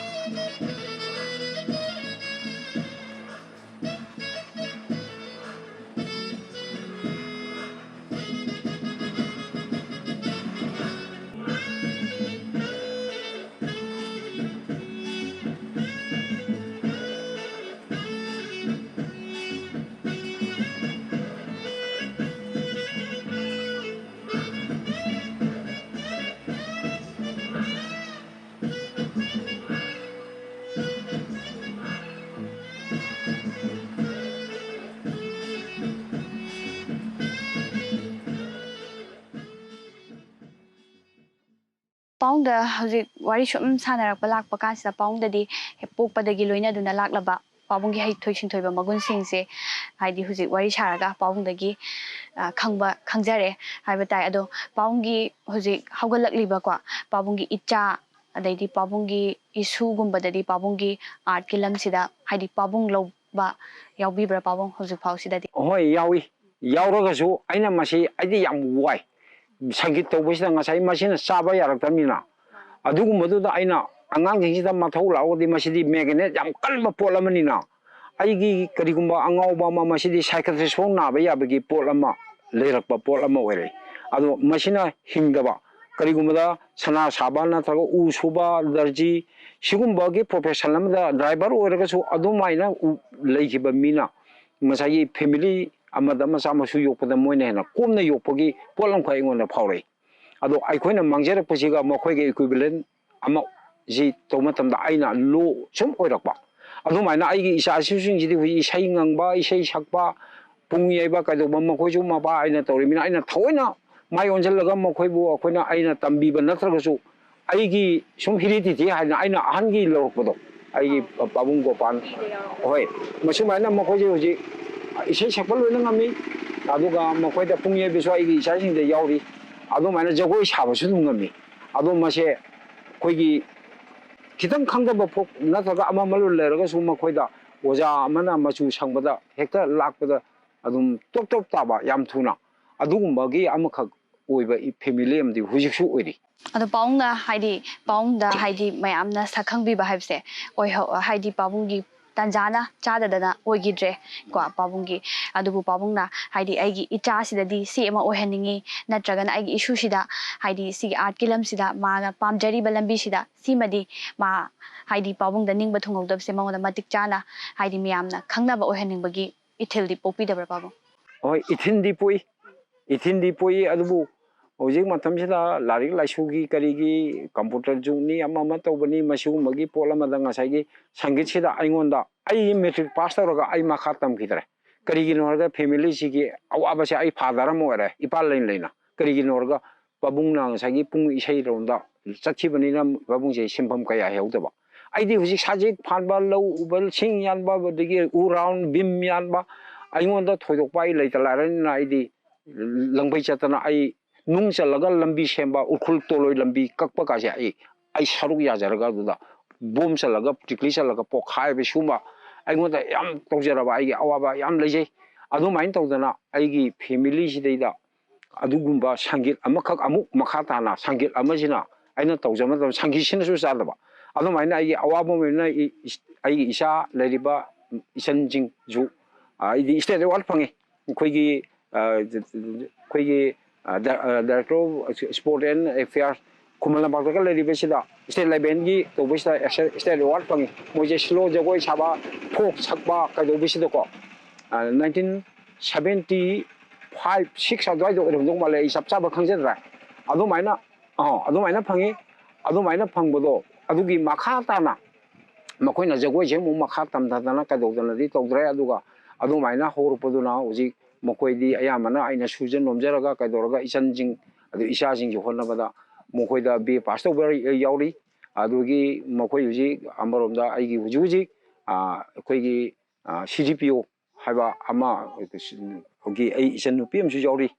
ꯄꯥꯕꯨꯡꯗ ꯍꯧꯖꯤꯛ ꯋꯥꯔꯤ ꯁꯨꯝ ꯁꯥꯟꯅꯔꯛꯄ ꯂꯥꯛꯄ ꯀꯥꯟꯁꯤꯗ, ꯄꯥꯕꯨꯡꯗꯗꯤ ꯍꯦꯛ ꯄꯣꯛꯄꯗꯒꯤ ꯂꯣꯏꯅꯗꯨꯅ ꯂꯥꯛꯂꯕ ꯄꯥꯕꯨꯡꯒꯤ ꯍꯩꯊꯣꯏ ꯁꯤꯡꯊꯣꯏꯕ ꯃꯒꯨꯟꯁꯤꯡꯁꯦ, ꯍꯥꯏꯗꯤ ꯍꯧꯖꯤꯛ ꯋꯥꯔꯤ ꯁꯥꯔꯒ ꯄꯥꯕꯨꯡꯗꯒꯤ, ꯑ, ꯈꯪꯕ, ꯈꯪꯖꯔꯦ ꯍꯥꯏꯕ ꯇꯥꯏ꯫ ꯑꯗꯣ ꯄꯥꯕꯨꯡꯒꯤ ꯍꯧꯖꯤꯛ ꯍꯧꯒꯠꯂꯛꯂꯤꯕꯀꯣ, ꯄꯥꯕꯨꯡꯒꯤ ꯏꯆꯥ, ꯑꯗꯩꯗꯤ ꯄꯥꯕꯨꯡꯒꯤ ꯏꯁꯨꯒꯨꯝꯕꯗꯗꯤ ꯄꯥꯕꯨꯡꯒꯤ ꯑꯥꯔꯠꯀꯤ ꯂꯝꯁꯤꯗ, ꯍꯥꯏꯗꯤ ꯄꯥꯕꯨꯡ ꯂꯧꯕ ꯌꯥꯎꯕꯤꯕ꯭ꯔꯥ ꯄꯥꯕꯨꯡ ꯍꯧꯖꯤꯛ ꯐꯥꯎꯁꯤꯗꯗꯤ? ꯍꯣꯏ, ꯌꯥꯎꯏ꯫ ꯌꯥꯎꯔꯒꯁꯨ ꯑꯩꯅ ꯃꯁꯤ, ꯑꯩꯗꯤ ꯌꯥꯝ ꯋꯥꯏ꯫ ꯁꯪꯒꯤꯠ ꯇꯧꯕꯁꯤꯗ ꯉꯁꯥꯏ ꯃꯁꯤꯅ ꯆꯥꯕ ꯌꯥꯔꯛꯇꯕꯅꯤꯅ, ꯑꯗꯨꯒꯨꯝꯕꯗꯨꯗ ꯑꯩꯅ ꯑꯉꯥꯡꯁꯤꯡꯁꯤꯗ ꯃꯊꯧ ꯂꯥꯛꯑꯒꯗꯤ, ꯃꯁꯤꯗꯤ ꯃꯦꯒꯅꯦꯠ ꯌꯥꯝ ꯀꯟꯕ ꯄꯣꯠ ꯑꯃꯅꯤꯅ, ꯑꯩꯒꯤ ꯀꯔꯤꯒꯨꯝꯕ ꯑꯉꯥꯎꯕ ꯑꯃ, ꯃꯁꯤꯗꯤ ꯁꯥꯏꯀꯥꯏꯇ꯭ꯔꯤꯁ ꯐꯥꯎ ꯅꯥꯕ ꯌꯥꯕꯒꯤ ꯄꯣꯠ ꯑꯃ ꯂꯩꯔꯛꯄ ꯄꯣꯠ ꯑꯃ ꯑꯣꯏꯔꯛꯏ꯫ ꯑꯗꯣ ꯃꯁꯤꯅ ꯍꯤꯡꯗꯕ, ꯀꯔꯤꯒꯨꯝꯕꯗ ꯁꯅꯥ ꯁꯥꯕ ꯅꯠꯇ꯭ꯔꯒ ꯎ ꯁꯨꯕ, ꯗꯔꯖꯤ, ꯁꯤꯒꯨꯝꯕꯒꯤ ꯄ꯭ꯔꯣꯐꯦꯁꯟ ꯑꯃꯗ ꯗ꯭ꯔꯥꯏꯚꯔ ꯑꯣꯏꯔꯒꯁꯨ ꯑꯗꯨꯃꯥꯏꯅ ꯎ-, ꯂꯩꯈꯤꯕ ꯃꯤꯅ ꯉꯁꯥꯏꯒꯤ ꯐꯦꯃꯤꯂꯤ ꯑꯃꯗ ꯃꯆꯥ ꯃꯁꯨ ꯌꯣꯛꯄꯗ ꯃꯣꯏꯅ ꯍꯦꯟꯅ ꯀꯣꯝꯅ ꯌꯣꯛꯄꯒꯤ ꯄꯣꯠ ꯑꯃꯈꯛ ꯑꯩꯉꯣꯟꯗ ꯐꯥꯎꯔꯛꯏ꯫ ꯑꯗꯣ ꯑꯩꯈꯣꯏꯅ ꯃꯥꯡꯖꯔꯛꯄꯁꯤꯒ ꯃꯈꯣꯏꯒ ꯏꯀ꯭ꯋꯤꯚꯦꯂꯦꯟ ꯑꯃ ꯁꯤ ꯇꯧꯕ ꯃꯇꯝꯗ ꯑꯩꯅ ꯂꯣ ꯁꯨꯝ ꯑꯣꯏꯔꯛꯄ꯫ ꯑꯗꯨꯃꯥꯏꯅ ꯑꯩꯒꯤ ꯏꯆꯥ ꯏꯁꯨꯁꯤꯡꯁꯤꯗꯤ ꯍꯧꯖꯤꯛ ꯏꯁꯩ ꯉꯪꯕ, ꯏꯁꯩ ꯁꯛꯄ, ꯄꯨꯡ ꯌꯩꯕ ꯀꯩꯗꯧꯕ, ꯃꯈꯣꯏꯁꯨ ꯃꯄꯥ ꯑꯩꯅ ꯇꯧꯔꯤꯕꯅꯤꯅ, ꯑꯩꯅ ꯊꯑꯣꯏꯅ ꯃꯥꯏ ꯑꯣꯟꯁꯤꯜꯂꯒ ꯃꯈꯣꯏꯕꯨ ꯑꯩꯈꯣꯏꯅ, ꯑꯩꯅ ꯇꯝꯕꯤꯕ ꯅꯠꯇ꯭ꯔꯒꯁꯨ, ꯑꯩꯒꯤ ꯁꯨꯝ ꯍꯤꯔꯤꯗꯤꯇꯤ ꯍꯥꯏꯗꯅ ꯑꯩꯅ ꯑꯍꯟꯒꯤ ꯂꯧꯔꯛꯄꯗꯣ, ꯑꯩꯒꯤ ꯄꯥꯕꯨꯡ ꯒꯣꯄꯥꯟ, ꯍꯣꯏ, ꯃꯁꯨꯃꯥꯏꯅ ꯃꯈꯣꯏꯁꯦ ꯍꯧꯖꯤꯛ ꯏꯁꯩ ꯁꯛꯄ ꯂꯣꯏꯅ ꯉꯝꯃꯤ꯫ ꯑꯗꯨꯒ ꯃꯈꯣꯏꯗ ꯄꯨꯡ ꯌꯩꯕꯁꯨ ꯑꯩꯒꯤ ꯏꯆꯥꯁꯤꯡꯗ ꯌꯥꯎꯔꯤ꯫ ꯑꯗꯨꯃꯥꯏꯅ ꯖꯒꯣꯏ ꯁꯥꯕꯁꯨ ꯑꯗꯨꯝ ꯉꯝꯃꯤ꯫ ꯑꯗꯣ ꯃꯁꯦ ꯑꯩꯈꯣꯏꯒꯤ ꯈꯤꯇꯪ ꯈꯪꯗꯕ ꯐꯣꯛ ꯅꯠꯇ꯭ꯔꯒ ꯑꯃ ꯑꯃ ꯂꯩꯔꯒꯁꯨ, ꯃꯈꯣꯏꯗ ꯑꯣꯖꯥ ꯑꯃꯅ ꯃꯆꯨ ꯁꯪꯕꯗ ꯍꯦꯛꯇ ꯂꯥꯛꯄꯗ ꯑꯗꯨꯝ ꯇꯣꯞ ꯇꯣꯞ ꯇꯥꯕ, ꯌꯥꯝ ꯊꯨꯅ, ꯑꯗꯨꯒꯨꯝꯕꯒꯤ ꯑꯃꯈꯛ ꯑꯣꯏꯕ ꯏ-, ꯐꯦꯃꯤꯂꯤ ꯑꯃꯗꯤ ꯍꯧꯖꯤꯛꯁꯨ ꯑꯣꯏꯔꯤ꯫ ꯑꯗꯣ ꯄꯥꯕꯨꯡꯅ ꯍꯥꯏꯗꯤ, ꯄꯥꯕꯨꯡꯗ ꯍꯥꯏꯗꯤ ꯃꯌꯥꯝꯅ ꯁꯛꯈꯪꯕꯤꯕ ꯍꯥꯏꯕꯁꯦ ꯑꯣꯏꯍꯧ-, ꯍꯥꯏꯗꯤ ꯄꯥꯕꯨꯡꯒꯤ ꯇꯥꯟꯖꯥꯅ ꯆꯥꯗꯗꯅ ꯑꯣꯏꯈꯤꯗ꯭ꯔꯦ ꯀꯣ ꯄꯥꯕꯨꯡꯒꯤ꯫ ꯑꯗꯨꯕꯨ ꯄꯥꯕꯨꯡꯅ ꯍꯥꯏꯗꯤ ꯑꯩꯒꯤ ꯏꯆꯥꯁꯤꯗꯗꯤ ꯁꯤ ꯑꯃ ꯑꯣꯏꯍꯟꯅꯤꯡꯉꯤ, ꯅꯠꯇ꯭ꯔꯒꯅ ꯑꯩꯒꯤ ꯏꯁꯨꯁꯤꯗ ꯍꯥꯏꯗꯤ ꯁꯤꯒꯤ ꯑꯥꯔꯠꯀꯤ ꯂꯝꯁꯤꯗ ꯃꯥꯅ ꯄꯥꯝꯖꯔꯤꯕ ꯂꯝꯕꯤꯁꯤꯗ ꯁꯤꯃꯗꯤ ꯃꯥ ꯍꯥꯏꯗꯤ ꯄꯥꯕꯨꯡꯗ ꯅꯤꯡꯕ ꯊꯨꯡꯍꯧꯗꯕꯁꯦ ꯃꯉꯣꯟꯗ ꯃꯇꯤꯛ ꯆꯥꯅ ꯍꯥꯏꯗꯤ ꯃꯤꯌꯥꯝꯅ ꯈꯪꯅꯕ ꯑꯣꯏꯍꯟꯅꯤꯡꯕꯒꯤ ꯏꯊꯤꯜꯗꯤ ꯄꯣꯛꯄꯤꯗꯕ꯭ꯔꯥ ꯄꯥꯕꯨꯡ? ꯍꯣꯏ, ꯏꯊꯤꯟꯗꯤ ꯄꯣꯛꯏ꯫ ꯏꯊꯤꯟꯗꯤ ꯄꯣꯛꯏ, ꯑꯗꯨꯕꯨ ꯍꯧꯖꯤꯛ ꯃꯇꯝꯁꯤꯗ ꯂꯥꯏꯔꯤꯛ ꯂꯥꯏꯁꯨꯒꯤ, ꯀꯔꯤꯒꯤ, ꯀꯝꯄ꯭ꯌꯨꯇꯔ ꯖꯨꯒꯅꯤ, ꯑꯃ ꯑꯃ ꯇꯧꯕꯅꯤ, ꯃꯁꯤꯒꯨꯝꯕꯒꯤ ꯄꯣꯠ ꯑꯃꯗ ꯉꯁꯥꯏꯒꯤ ꯁꯪꯒꯤꯠꯁꯤꯗ ꯑꯩꯉꯣꯟꯗ, ꯑꯩ ꯃꯦꯇ꯭ꯔꯤꯛ ꯄꯥꯁ ꯇꯧꯔꯒ ꯑꯩ ꯃꯈꯥ ꯇꯝꯈꯤꯗ꯭ꯔꯦ꯫ ꯀꯔꯤꯒꯤꯅꯣ ꯍꯥꯏꯔꯒ ꯐꯦꯃꯤꯂꯤꯁꯤꯒꯤ ꯑꯋꯥꯕꯁꯦ ꯑꯩ ꯐꯥꯗꯔ ꯑꯃ ꯑꯣꯏꯔꯦ, ꯏꯄꯥ ꯂꯩꯅ ꯂꯩꯅ꯫ ꯀꯔꯤꯒꯤꯅꯣ ꯍꯥꯏꯔꯒ ꯄꯥꯕꯨꯡꯅ ꯉꯁꯥꯏꯒꯤ ꯄꯨꯡ ꯏꯁꯩꯔꯣꯝꯗ ꯆꯠꯈꯤꯕꯅꯤꯅ ꯄꯥꯕꯨꯡꯁꯦ ꯁꯤꯟꯐꯝ ꯀꯌꯥ ꯍꯩꯍꯧꯗꯕ꯫ ꯑꯩꯗꯤ ꯍꯧꯖꯤꯛ ꯁꯖꯤꯛ ꯐꯥꯟꯕ, ꯂꯧ ꯎꯕ, ꯁꯤꯡ ꯌꯥꯟꯕ, ꯑꯗꯒꯤ ꯎ ꯔꯥꯎꯟ, ꯕꯤꯝ ꯌꯥꯟꯕ, ꯑꯩꯉꯣꯟꯗ ꯊꯣꯏꯗꯣꯛꯄ ꯑꯩ ꯂꯩꯇ ꯂꯥꯏꯔꯅ ꯑꯩꯗꯤ ꯂꯪꯕꯩ ꯆꯠꯇꯅ ꯑꯩ ꯅꯨꯡ ꯆꯜꯂꯒ ꯂꯝꯕꯤ ꯁꯦꯝꯕ, ꯎꯈ꯭ꯔꯨꯜ ꯇꯣꯂꯣꯏ ꯂꯝꯕꯤ ꯀꯛꯄ ꯀꯥꯁꯦ ꯑꯩ, ꯑꯩ ꯁꯔꯨꯛ ꯌꯥꯖꯔꯒ ꯑꯗꯨꯗ ꯕꯣꯝ ꯆꯜꯂꯒ, ꯇꯤꯛꯂꯤ ꯆꯜꯂꯒ ꯄꯣꯛꯈꯥꯏꯕ, ꯁꯤꯒꯨꯝꯕ ꯑꯩꯉꯣꯟꯗ ꯌꯥꯝ ꯇꯧꯖꯔꯕ ꯑꯩꯒꯤ ꯑꯋꯥꯕ ꯌꯥꯝ ꯂꯩꯖꯩ꯫ ꯑꯗꯨꯃꯥꯏꯅ ꯇꯧꯗꯅ ꯑꯩꯒꯤ ꯐꯦꯃꯤꯂꯤꯁꯤꯗꯩꯗ ꯑꯗꯨꯒꯨꯝꯕ ꯁꯪꯒꯤꯠ ꯑꯃꯈꯛ ꯑꯃꯨꯛ ꯃꯈꯥ ꯇꯥꯅ ꯁꯪꯒꯤꯠ ꯑꯃꯁꯤꯅ ꯑꯩꯅ ꯇꯧꯖꯕ ꯃꯇꯝꯗ ꯁꯪꯒꯤꯠꯁꯤꯅꯁꯨ ꯆꯥꯗꯕ꯫ ꯑꯗꯨꯃꯥꯏꯅ ꯑꯩꯒꯤ ꯑꯋꯥꯕ ꯑꯃ ꯑꯣꯏꯅ ꯑꯩ-, ꯑꯩꯒꯤ ꯏꯆꯥ ꯂꯩꯔꯤꯕ ꯏꯆꯟꯁꯤꯡꯁꯨ, ꯑ, ꯑꯩꯗꯤ state award ꯐꯪꯉꯤ꯫ ꯑꯩꯈꯣꯏꯒꯤ, ꯑ, ꯑꯩꯈꯣꯏꯒꯤ, ꯑ, ꯗ-, ꯑ, Director of Sport and Affairs Khuman ꯂꯝꯄꯥꯛꯇꯒ ꯂꯩꯔꯤꯕꯁꯤꯗ state levelꯒꯤ ꯇꯧꯕꯁꯤꯗ state award ꯐꯪꯉꯤ꯫ ꯃꯣꯏꯁꯦ slow ꯖꯒꯣꯏ ꯁꯥꯕ, folk ꯁꯛꯄ ꯀꯩꯗꯧꯕꯁꯤꯗꯀꯣ, ꯑ, nineteen seventy five, six ꯑꯗꯨꯋꯥꯏꯗ ꯑꯣꯏꯔꯝꯗꯧ ꯃꯥꯜꯂꯦ, ꯑꯩ ꯆꯞ ꯆꯥꯕ ꯈꯪꯖꯗ꯭ꯔꯦ꯫ ꯑꯗꯨꯃꯥꯏꯅ, ꯑ, ꯑꯗꯨꯃꯥꯏꯅ ꯐꯪꯉꯤ꯫ ꯑꯗꯨꯃꯥꯏꯅ ꯐꯪꯕꯗꯣ ꯑꯗꯨꯒꯤ ꯃꯈꯥ ꯇꯥꯅ ꯃꯈꯣꯏꯅ ꯖꯒꯣꯏꯁꯦ ꯑꯃꯨꯛ ꯃꯈꯥ ꯇꯝꯊꯗꯅ ꯀꯩꯗꯧꯗꯅꯗꯤ ꯇꯧꯗ꯭ꯔꯦ꯫ ꯑꯗꯨꯒ ꯑꯗꯨꯃꯥꯏꯅ ꯍꯧꯔꯛꯄꯗꯨꯅ ꯍꯧꯖꯤꯛ ꯃꯈꯣꯏꯗꯤ ꯑꯌꯥꯝꯕꯅ ꯑꯩꯅ ꯁꯨꯖ ꯅꯣꯝꯖꯔꯒ ꯀꯩꯗꯧꯔꯒ ꯏꯆꯟꯁꯤꯡ, ꯑꯗꯨ ꯏꯆꯥꯁꯤꯡꯁꯨ ꯍꯣꯠꯅꯕꯗ ꯃꯈꯣꯏꯗ B A pass ꯇꯧꯕ ꯌꯥꯎꯔꯤ꯫ ꯑꯗꯨꯒꯤ ꯃꯈꯣꯏ ꯍꯧꯖꯤꯛ ꯑꯃꯔꯣꯝꯗ ꯑꯩꯒꯤ ꯍꯧꯖꯤꯛ ꯍꯧꯖꯤꯛ, ꯑ, ꯑꯩꯈꯣꯏꯒꯤ, ꯑ, C D P O ꯍꯥꯏꯕ ꯑꯃ, ꯒꯤ ꯑꯩ ꯏꯆꯟ ꯅꯨꯄꯤ ꯑꯃꯁꯨ ꯌꯥꯎꯔꯤ꯫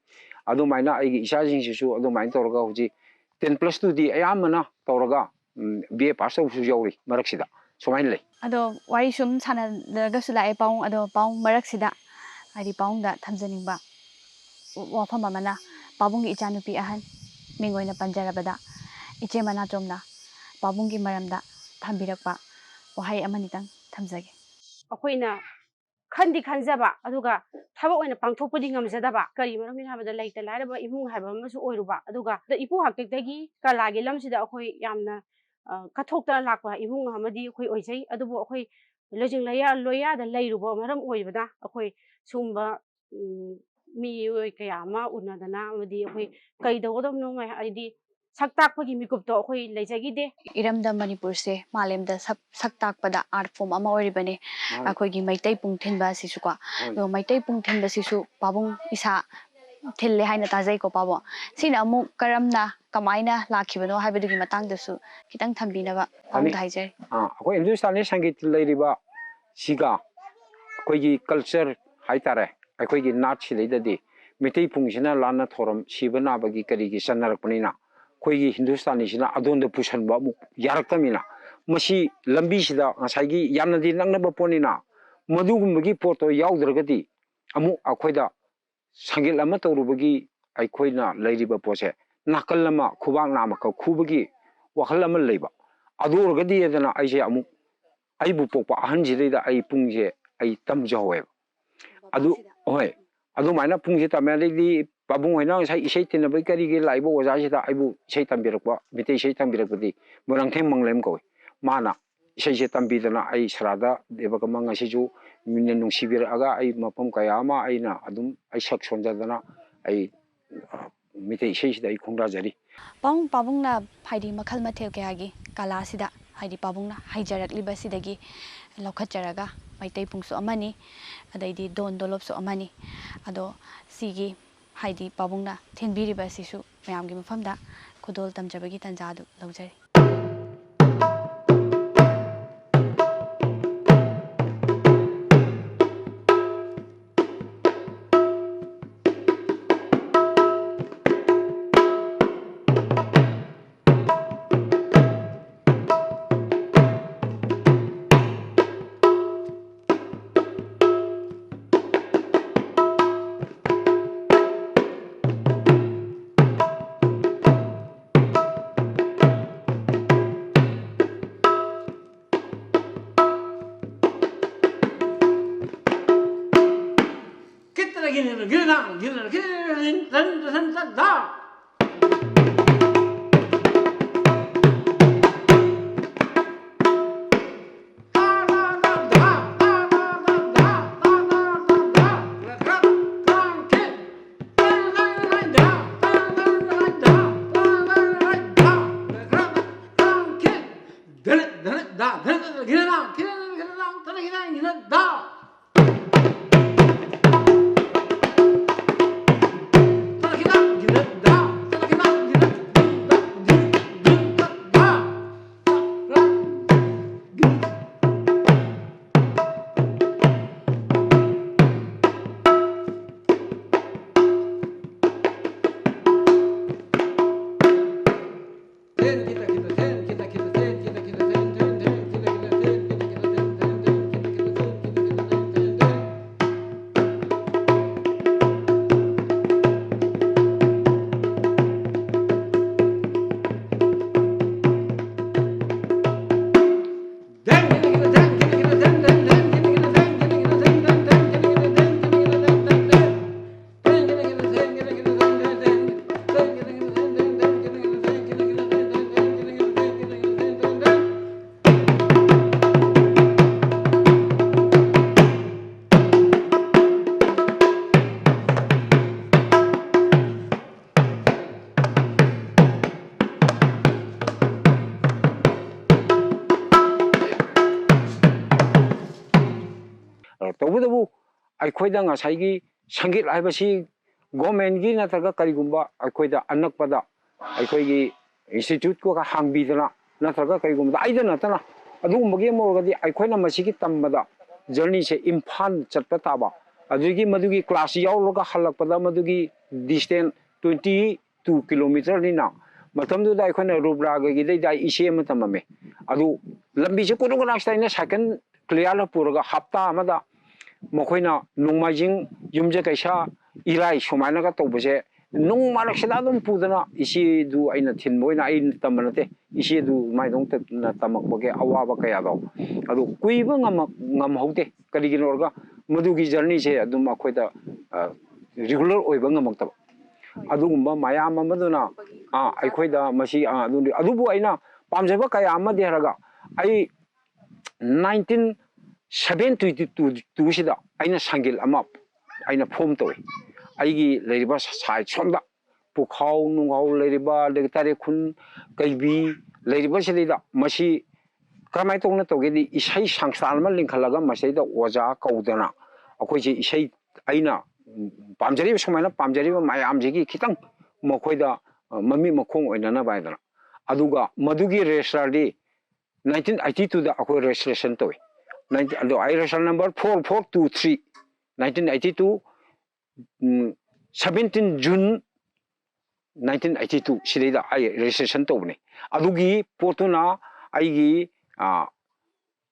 ꯑꯗꯨꯃꯥꯏꯅ ꯑꯩꯒꯤ ꯏꯆꯥꯁꯤꯡꯁꯤꯁꯨ ꯑꯗꯨꯃꯥꯏꯅ ꯇꯧꯔꯒ ꯍꯧꯖꯤꯛ ten plus two ꯗꯤ ꯑꯌꯥꯝꯕꯅ ꯇꯧꯔꯒ, ꯎꯝ, B A pass ꯇꯧꯕꯁꯨ ꯌꯥꯎꯔꯤ ꯃꯔꯛꯁꯤꯗ꯫ ꯁꯨꯃꯥꯏꯅ ꯂꯩ꯫ ꯑꯗꯣ ꯋꯥꯔꯤ ꯁꯨꯝ ꯁꯥꯟꯅꯔꯒꯁꯨ ꯂꯥꯛꯑꯦ ꯄꯥꯕꯨꯡ, ꯑꯗꯣ ꯄꯥꯕꯨꯡ ꯃꯔꯛꯁꯤꯗ ꯍꯥꯏꯗꯤ ꯄꯥꯕꯨꯡꯗ ꯊꯝꯖꯅꯤꯡꯕ ꯋꯥꯐꯝ ꯑꯃꯅ, ꯄꯥꯕꯨꯡꯒꯤ ꯏꯆꯥꯅꯨꯄꯤ ꯑꯍꯟ, ꯃꯤꯡ ꯑꯣꯏꯅ ꯄꯟꯖꯔꯕꯗ ꯏꯆꯦ ꯃꯅꯥꯇꯣꯝꯅ ꯄꯥꯕꯨꯡꯒꯤ ꯃꯔꯝꯗ ꯊꯝꯕꯤꯔꯛꯄ ꯋꯥꯍꯩ ꯑꯃꯅꯤꯇꯪ ꯊꯝꯖꯒꯦ꯫ ꯑꯩꯈꯣꯏꯅ ꯈꯟꯗꯤ ꯈꯟꯖꯕ, ꯑꯗꯨꯒ ꯊꯕꯛ ꯑꯣꯏꯅ ꯄꯥꯡꯊꯣꯛꯄꯗꯤ ꯉꯝꯖꯗꯕ꯫ ꯀꯔꯤ ꯃꯔꯝꯒꯤꯅꯣ ꯍꯥꯏꯕꯗ ꯂꯩꯇ ꯂꯥꯏꯔꯕ ꯏꯃꯨꯡ ꯍꯥꯏꯕ ꯑꯃꯁꯨ ꯑꯣꯏꯔꯨꯕ꯫ ꯑꯗꯨꯒ ꯏꯄꯨ ꯍꯥꯛꯇꯛꯇꯒꯤ ꯀꯂꯥꯒꯤ ꯂꯝꯁꯤꯗ ꯑꯩꯈꯣꯏ ꯌꯥꯝꯅ, ꯑ, ꯀꯠꯊꯣꯛꯇꯅ ꯂꯥꯛꯄ ꯏꯃꯨꯡ ꯑꯃꯗꯤ ꯑꯩꯈꯣꯏ ꯑꯣꯏꯖꯩ꯫ ꯑꯗꯨꯕꯨ ꯑꯩꯈꯣꯏ ꯂꯣꯏꯖꯤꯡ ꯂꯣꯌꯥ-, ꯂꯣꯌꯥꯗ ꯂꯩꯔꯨꯕ ꯃꯔꯝ ꯑꯣꯏꯕꯅ ꯑꯩꯈꯣꯏ ꯁꯨꯝꯕ, ꯎꯝ, ꯃꯤꯑꯣꯏ ꯀꯌꯥ ꯑꯃ ꯎꯅꯗꯅ ꯑꯃꯗꯤ ꯑꯩꯈꯣꯏ ꯀꯩ ꯇꯧꯒꯗꯕꯅꯣ ꯍꯥꯏꯗꯤ ꯁꯛ ꯇꯥꯛꯄꯒꯤ ꯃꯤꯀꯨꯞꯇꯣ ꯑꯩꯈꯣꯏ ꯂꯩꯖꯈꯤꯗꯦ꯫ ꯏꯔꯝꯗꯝ ꯃꯅꯤꯄꯨꯔꯁꯦ ꯃꯥꯂꯦꯝꯗ ꯁꯛ, ꯁꯛ ꯇꯥꯛꯄꯗ art form ꯑꯃ ꯑꯣꯏꯔꯤꯕꯅꯦ꯫ ꯃꯥꯅꯤ꯫ ꯑꯩꯈꯣꯏꯒꯤ ꯃꯩꯇꯩ ꯄꯨꯡ ꯊꯤꯟꯕ ꯑꯁꯤꯁꯨꯀꯣ꯫ ꯃꯥꯅꯤ꯫ ꯑꯗꯣ ꯃꯩꯇꯩ ꯄꯨꯡ ꯊꯤꯟꯕꯁꯤꯁꯨ ꯄꯥꯕꯨꯡ ꯏꯁꯥ ꯊꯤꯜꯂꯦ ꯍꯥꯏꯅ ꯇꯥꯖꯩꯀꯣ ꯄꯥꯕꯨꯡ꯫ ꯁꯤꯅ ꯑꯃꯨꯛ ꯀꯔꯝꯅ, ꯀꯃꯥꯏꯅ ꯂꯥꯛꯈꯤꯕꯅꯣ ꯍꯥꯏꯕꯗꯨꯒꯤ ꯃꯇꯥꯡꯗꯁꯨ ꯈꯤꯇꯪ ꯊꯝꯕꯤꯅꯕ ꯄꯥꯕꯨꯡꯗ ꯍꯥꯏꯖꯔꯤ꯫ ꯑꯥ, ꯑꯩꯈꯣꯏ ꯍꯤꯟꯗꯨꯁꯇꯥꯅꯤ ꯁꯪꯒꯤꯠ ꯂꯩꯔꯤꯕ ꯁꯤꯒ ꯑꯩꯈꯣꯏꯒꯤ culture ꯍꯥꯏꯇꯥꯔꯦ, ꯑꯩꯈꯣꯏꯒꯤ ꯅꯥꯠꯁꯤꯗꯩꯗꯗꯤ ꯃꯤꯇꯩ ꯄꯨꯡꯁꯤꯅ ꯂꯥꯟꯅ ꯊꯧꯔꯝ, ꯁꯤꯕ ꯅꯥꯕꯒꯤ ꯀꯔꯤꯒꯤ ꯆꯠꯅꯔꯛꯄꯅꯤꯅ, ꯑꯩꯈꯣꯏꯒꯤ ꯍꯤꯟꯗꯨꯁꯇꯥꯅꯤꯁꯤꯅ ꯑꯗꯣꯝꯗ ꯄꯨꯁꯟꯕ ꯑꯃꯨꯛ ꯌꯥꯔꯛꯇꯕꯅꯤꯅ, ꯃꯁꯤ ꯂꯝꯕꯤꯁꯤꯗ ꯉꯁꯥꯏꯒꯤ ꯌꯥꯝꯅꯗꯤ ꯅꯛꯅꯕ ꯄꯣꯠꯅꯤꯅ, ꯃꯗꯨꯒꯨꯝꯕꯒꯤ ꯄꯣꯠꯇꯣ ꯌꯥꯎꯗ꯭ꯔꯒꯗꯤ ꯑꯃꯨꯛ ꯑꯩꯈꯣꯏꯗ ꯁꯪꯒꯤꯠ ꯑꯃ ꯇꯧꯔꯨꯕꯒꯤ ꯑꯩꯈꯣꯏꯅ ꯂꯩꯔꯤꯕ ꯄꯣꯠꯁꯦ ꯅꯥꯀꯜ ꯑꯃ ꯈꯨꯕꯥꯛ ꯅꯥꯝꯃꯈꯛ ꯈꯨꯕꯒꯤ ꯋꯥꯈꯜ ꯑꯃ ꯂꯩꯕ꯫ ꯑꯗꯨ ꯑꯣꯏꯔꯒꯗꯤ ꯑꯗꯨꯅ ꯑꯩꯁꯦ ꯑꯃꯨꯛ ꯑꯩꯕꯨ ꯄꯣꯛꯄ ꯑꯍꯟꯁꯤꯗꯩꯗ ꯑꯩ ꯄꯨꯡꯁꯦ ꯑꯩ ꯇꯝꯖꯍꯧꯋꯦꯕ꯫ ꯑꯗꯨ, ꯍꯣꯏ, ꯑꯗꯨꯃꯥꯏꯅ ꯄꯨꯡꯁꯦ ꯇꯝꯃꯦ꯫ ꯑꯗꯩꯗꯤ ꯄꯥꯕꯨꯡ ꯍꯣꯏꯅ ꯉꯁꯥꯏ ꯏꯁꯩ ꯇꯤꯟꯅꯕꯒꯤ ꯀꯔꯤꯒꯤ ꯂꯥꯛꯏꯕ ꯑꯣꯖꯥꯁꯤꯗ ꯑꯩꯕꯨ ꯏꯁꯩ ꯇꯝꯕꯤꯔꯛꯄ, ꯃꯤꯇꯩ ꯏꯁꯩ ꯇꯝꯕꯤꯔꯛꯄꯗꯤ ꯃꯣꯏꯔꯥꯡꯊꯦꯝ ꯃꯪꯂꯦꯝ ꯀꯧꯏ꯫ ꯃꯥꯅ ꯏꯁꯩꯁꯦ ꯇꯝꯕꯤꯗꯅ ꯑꯩ ꯁꯔꯥꯗ ꯗꯦꯕꯀꯔꯃ ꯉꯁꯤꯁꯨ ꯃꯤꯅ ꯅꯨꯡꯁꯤꯕꯤꯔꯛꯑꯒ ꯑꯩ ꯃꯐꯝ ꯀꯌꯥ ꯑꯃ ꯑꯩꯅ ꯑꯗꯨꯝ ꯑꯩ ꯁꯛ ꯁꯣꯟꯖꯗꯅ ꯑꯩ, ꯑ, ꯃꯤꯇꯩ ꯏꯁꯩꯁꯤꯗ ꯑꯩ ꯈꯣꯡꯗꯥꯖꯔꯤ꯫ ꯄꯥꯕꯨꯡ, ꯄꯥꯕꯨꯡꯅ ꯍꯥꯏꯗꯤ ꯃꯈꯜ ꯃꯊꯦꯜ ꯀꯌꯥꯒꯤ ꯀꯂꯥꯁꯤꯗ ꯍꯥꯏꯗꯤ ꯄꯥꯕꯨꯡꯅ ꯍꯩꯖꯔꯛꯂꯤꯕꯁꯤꯗꯒꯤ ꯂꯧꯈꯠꯆꯔꯒ ꯃꯩꯇꯩ ꯄꯨꯡꯁꯨ ꯑꯃꯅꯤ, ꯑꯗꯩꯗꯤ ꯗꯣꯟ ꯗꯣꯂꯣꯞꯁꯨ ꯑꯃꯅꯤ꯫ ꯑꯗꯣ ꯁꯤꯒꯤ ꯍꯥꯏꯗꯤ ꯄꯥꯕꯨꯡꯅ ꯊꯤꯟꯕꯤꯔꯤꯕ ꯑꯁꯤꯁꯨ ꯃꯌꯥꯝꯒꯤ ꯃꯐꯝꯗ ꯈꯨꯗꯣꯜ ꯇꯝꯖꯕꯒꯤ ꯇꯥꯟꯖꯥ ꯑꯗꯨ ꯂꯧꯖꯔꯤ꯫ ꯇꯧꯕꯇꯕꯨ ꯑꯩꯈꯣꯏꯗ ꯉꯁꯥꯏꯒꯤ ꯁꯪꯒꯤꯠ ꯍꯥꯏꯕꯁꯤ ꯒꯣꯔꯃꯦꯟꯒꯤ ꯅꯠꯇ꯭ꯔꯒ ꯀꯔꯤꯒꯨꯝꯕ ꯑꯩꯈꯣꯏꯗ ꯑꯅꯛꯄꯗ ꯑꯩꯈꯣꯏꯒꯤ ꯏꯟꯁꯇꯤꯇ꯭ꯌꯨꯠꯀ ꯍꯥꯡꯕꯤꯗꯅ ꯅꯠꯇ꯭ꯔꯒ ꯀꯔꯤꯒꯨꯝꯕꯗ ꯑꯩꯗ ꯅꯠꯇꯅ ꯑꯗꯨꯒꯨꯝꯕꯒꯤ ꯑꯃ ꯑꯣꯏꯔꯒꯗꯤ ꯑꯩꯈꯣꯏꯅ ꯃꯁꯤꯒꯤ ꯇꯝꯕꯗ ꯖꯔꯅꯤꯁꯦ ꯏꯝꯐꯥꯜ ꯆꯠꯄ ꯇꯥꯕ, ꯑꯗꯨꯗꯒꯤ ꯃꯗꯨꯒꯤ ꯀ꯭ꯂꯥꯁ ꯌꯥꯎꯔꯒ ꯍꯜꯂꯛꯄꯗ ꯃꯗꯨꯒꯤ ꯗꯤꯁꯇꯦꯟꯁ ꯇ꯭ꯋꯦꯟꯇꯤ ꯇꯨ ꯀꯤꯂꯣꯃꯤꯇꯔꯅꯤꯅ ꯃꯇꯝꯗꯨꯗ ꯑꯩꯈꯣꯏꯅ ꯔꯨꯕ꯭ꯔꯥꯒꯒꯤꯗꯩꯗ ꯑꯩ ꯏꯆꯦ ꯑꯃ ꯇꯝꯃꯝꯃꯦ꯫ ꯑꯗꯨ ꯂꯝꯕꯤꯁꯦ ꯀꯨꯗꯨꯛ ꯀꯅꯥꯛꯁꯤꯗ ꯑꯩꯅ ꯁꯥꯏꯀꯜ ꯀ꯭ꯂꯤꯌꯥꯔꯗ ꯄꯨꯔꯒ ꯍꯞꯇꯥ ꯑꯃꯗ ꯃꯈꯣꯏꯅ ꯅꯣꯡꯃꯥꯏꯖꯤꯡ, ꯌꯨꯝꯖꯀꯩꯁꯥ, ꯏꯔꯥꯏ ꯁꯨꯃꯥꯏꯅꯒ ꯇꯧꯕꯁꯦ ꯅꯨꯡ ꯃꯔꯛꯁꯤꯗ ꯑꯗꯨꯝ ꯄꯨꯗꯅ ꯏꯆꯦꯗꯨ ꯑꯩꯅ ꯊꯤꯟꯕ ꯑꯣꯏꯅ ꯑꯩꯅ ꯇꯝꯕ ꯅꯠꯇꯦ, ꯏꯆꯦꯗꯨ ꯃꯥꯏꯗꯣ ꯇꯝꯃꯛꯄꯒꯤ ꯑꯋꯥꯕ ꯀꯌꯥꯗꯣ ꯑꯗꯨ ꯀꯨꯏꯕ ꯉꯝꯍꯧꯗꯦ꯫ ꯀꯔꯤꯒꯤꯅꯣ ꯍꯥꯏꯔꯒ ꯃꯗꯨꯒꯤ ꯖꯔꯅꯤꯁꯦ ꯑꯗꯨꯝ ꯑꯩꯈꯣꯏꯗ ꯔꯤꯒꯨꯂꯔ ꯑꯣꯏꯕ ꯉꯝꯃꯛꯇꯕ꯫ ꯑꯗꯨꯒꯨꯝꯕ ꯃꯌꯥꯝ ꯑꯃꯗꯨꯅ ꯑꯩꯈꯣꯏꯗ ꯃꯁꯤ ꯑꯗꯨꯕꯨ ꯑꯩꯅ ꯄꯥꯝꯖꯕ ꯀꯌꯥ ꯑꯃꯗꯤ ꯍꯥꯏꯔꯒ ꯑꯩ ꯅꯥꯏꯟꯇꯤꯟ ꯁꯚꯦꯟꯇꯤ ꯇꯨꯁꯤꯗ ꯑꯩꯅ ꯁꯪꯒꯤꯜ ꯑꯃ ꯑꯩꯅ ꯐꯣꯝ ꯇꯧꯏ꯫ ꯑꯩꯒꯤ ꯂꯩꯔꯤꯕ ꯁꯥꯏꯠ ꯁꯣꯝꯗ ꯄꯨꯈꯥꯎ ꯅꯨꯡꯈꯥꯎ ꯂꯩꯔꯤꯕ, ꯑꯗꯒꯤ ꯇꯔꯦꯠꯈꯨꯟ, ꯀꯩꯕꯤ ꯂꯩꯔꯤꯕꯁꯤꯗꯩꯗ ꯃꯁꯤ ꯀꯔꯝꯍꯥꯏꯅ ꯇꯧꯅ ꯇꯧꯒꯦꯗꯤ, ꯏꯁꯩ ꯁꯪꯁꯊꯥꯟ ꯑꯃ ꯂꯤꯡꯈꯠꯂꯒ ꯃꯁꯤꯗꯩꯗ ꯑꯣꯖꯥ ꯀꯧꯗꯅ ꯑꯩꯈꯣꯏꯁꯦ ꯏꯁꯩ ꯑꯩꯅ ꯄꯥꯝꯖꯔꯤꯕ, ꯁꯨꯃꯥꯏꯅ ꯄꯥꯝꯖꯔꯤꯕ ꯃꯌꯥꯝꯁꯤꯒꯤ ꯈꯤꯇꯪ ꯃꯈꯣꯏꯗ ꯃꯃꯤꯠ ꯃꯈꯣꯡ ꯑꯣꯏꯅꯅꯕ ꯍꯥꯏꯗꯅ꯫ ꯑꯗꯨꯒ ꯃꯗꯨꯒꯤ ꯔꯦꯖꯤꯁꯇꯔꯗꯤ ꯅꯥꯏꯟꯇꯤꯟ ꯑꯩꯠꯇꯤ ꯇꯨꯗ ꯑꯩꯈꯣꯏ ꯔꯦꯖꯤꯁꯇ꯭ꯔꯦꯁꯟ ꯇꯧꯏ꯫ ꯑꯗꯣ ꯑꯩ register number four four two three, nineteen eighty two, seventeen June nineteen eighty two ꯁꯤꯗꯩꯗ ꯑꯩ ꯔꯦꯖꯤꯁꯇ꯭ꯔꯦꯁꯟ ꯇꯧꯕꯅꯤ꯫ ꯑꯗꯨꯒꯤ ꯄꯣꯠꯇꯨꯅ ꯑꯩꯒꯤ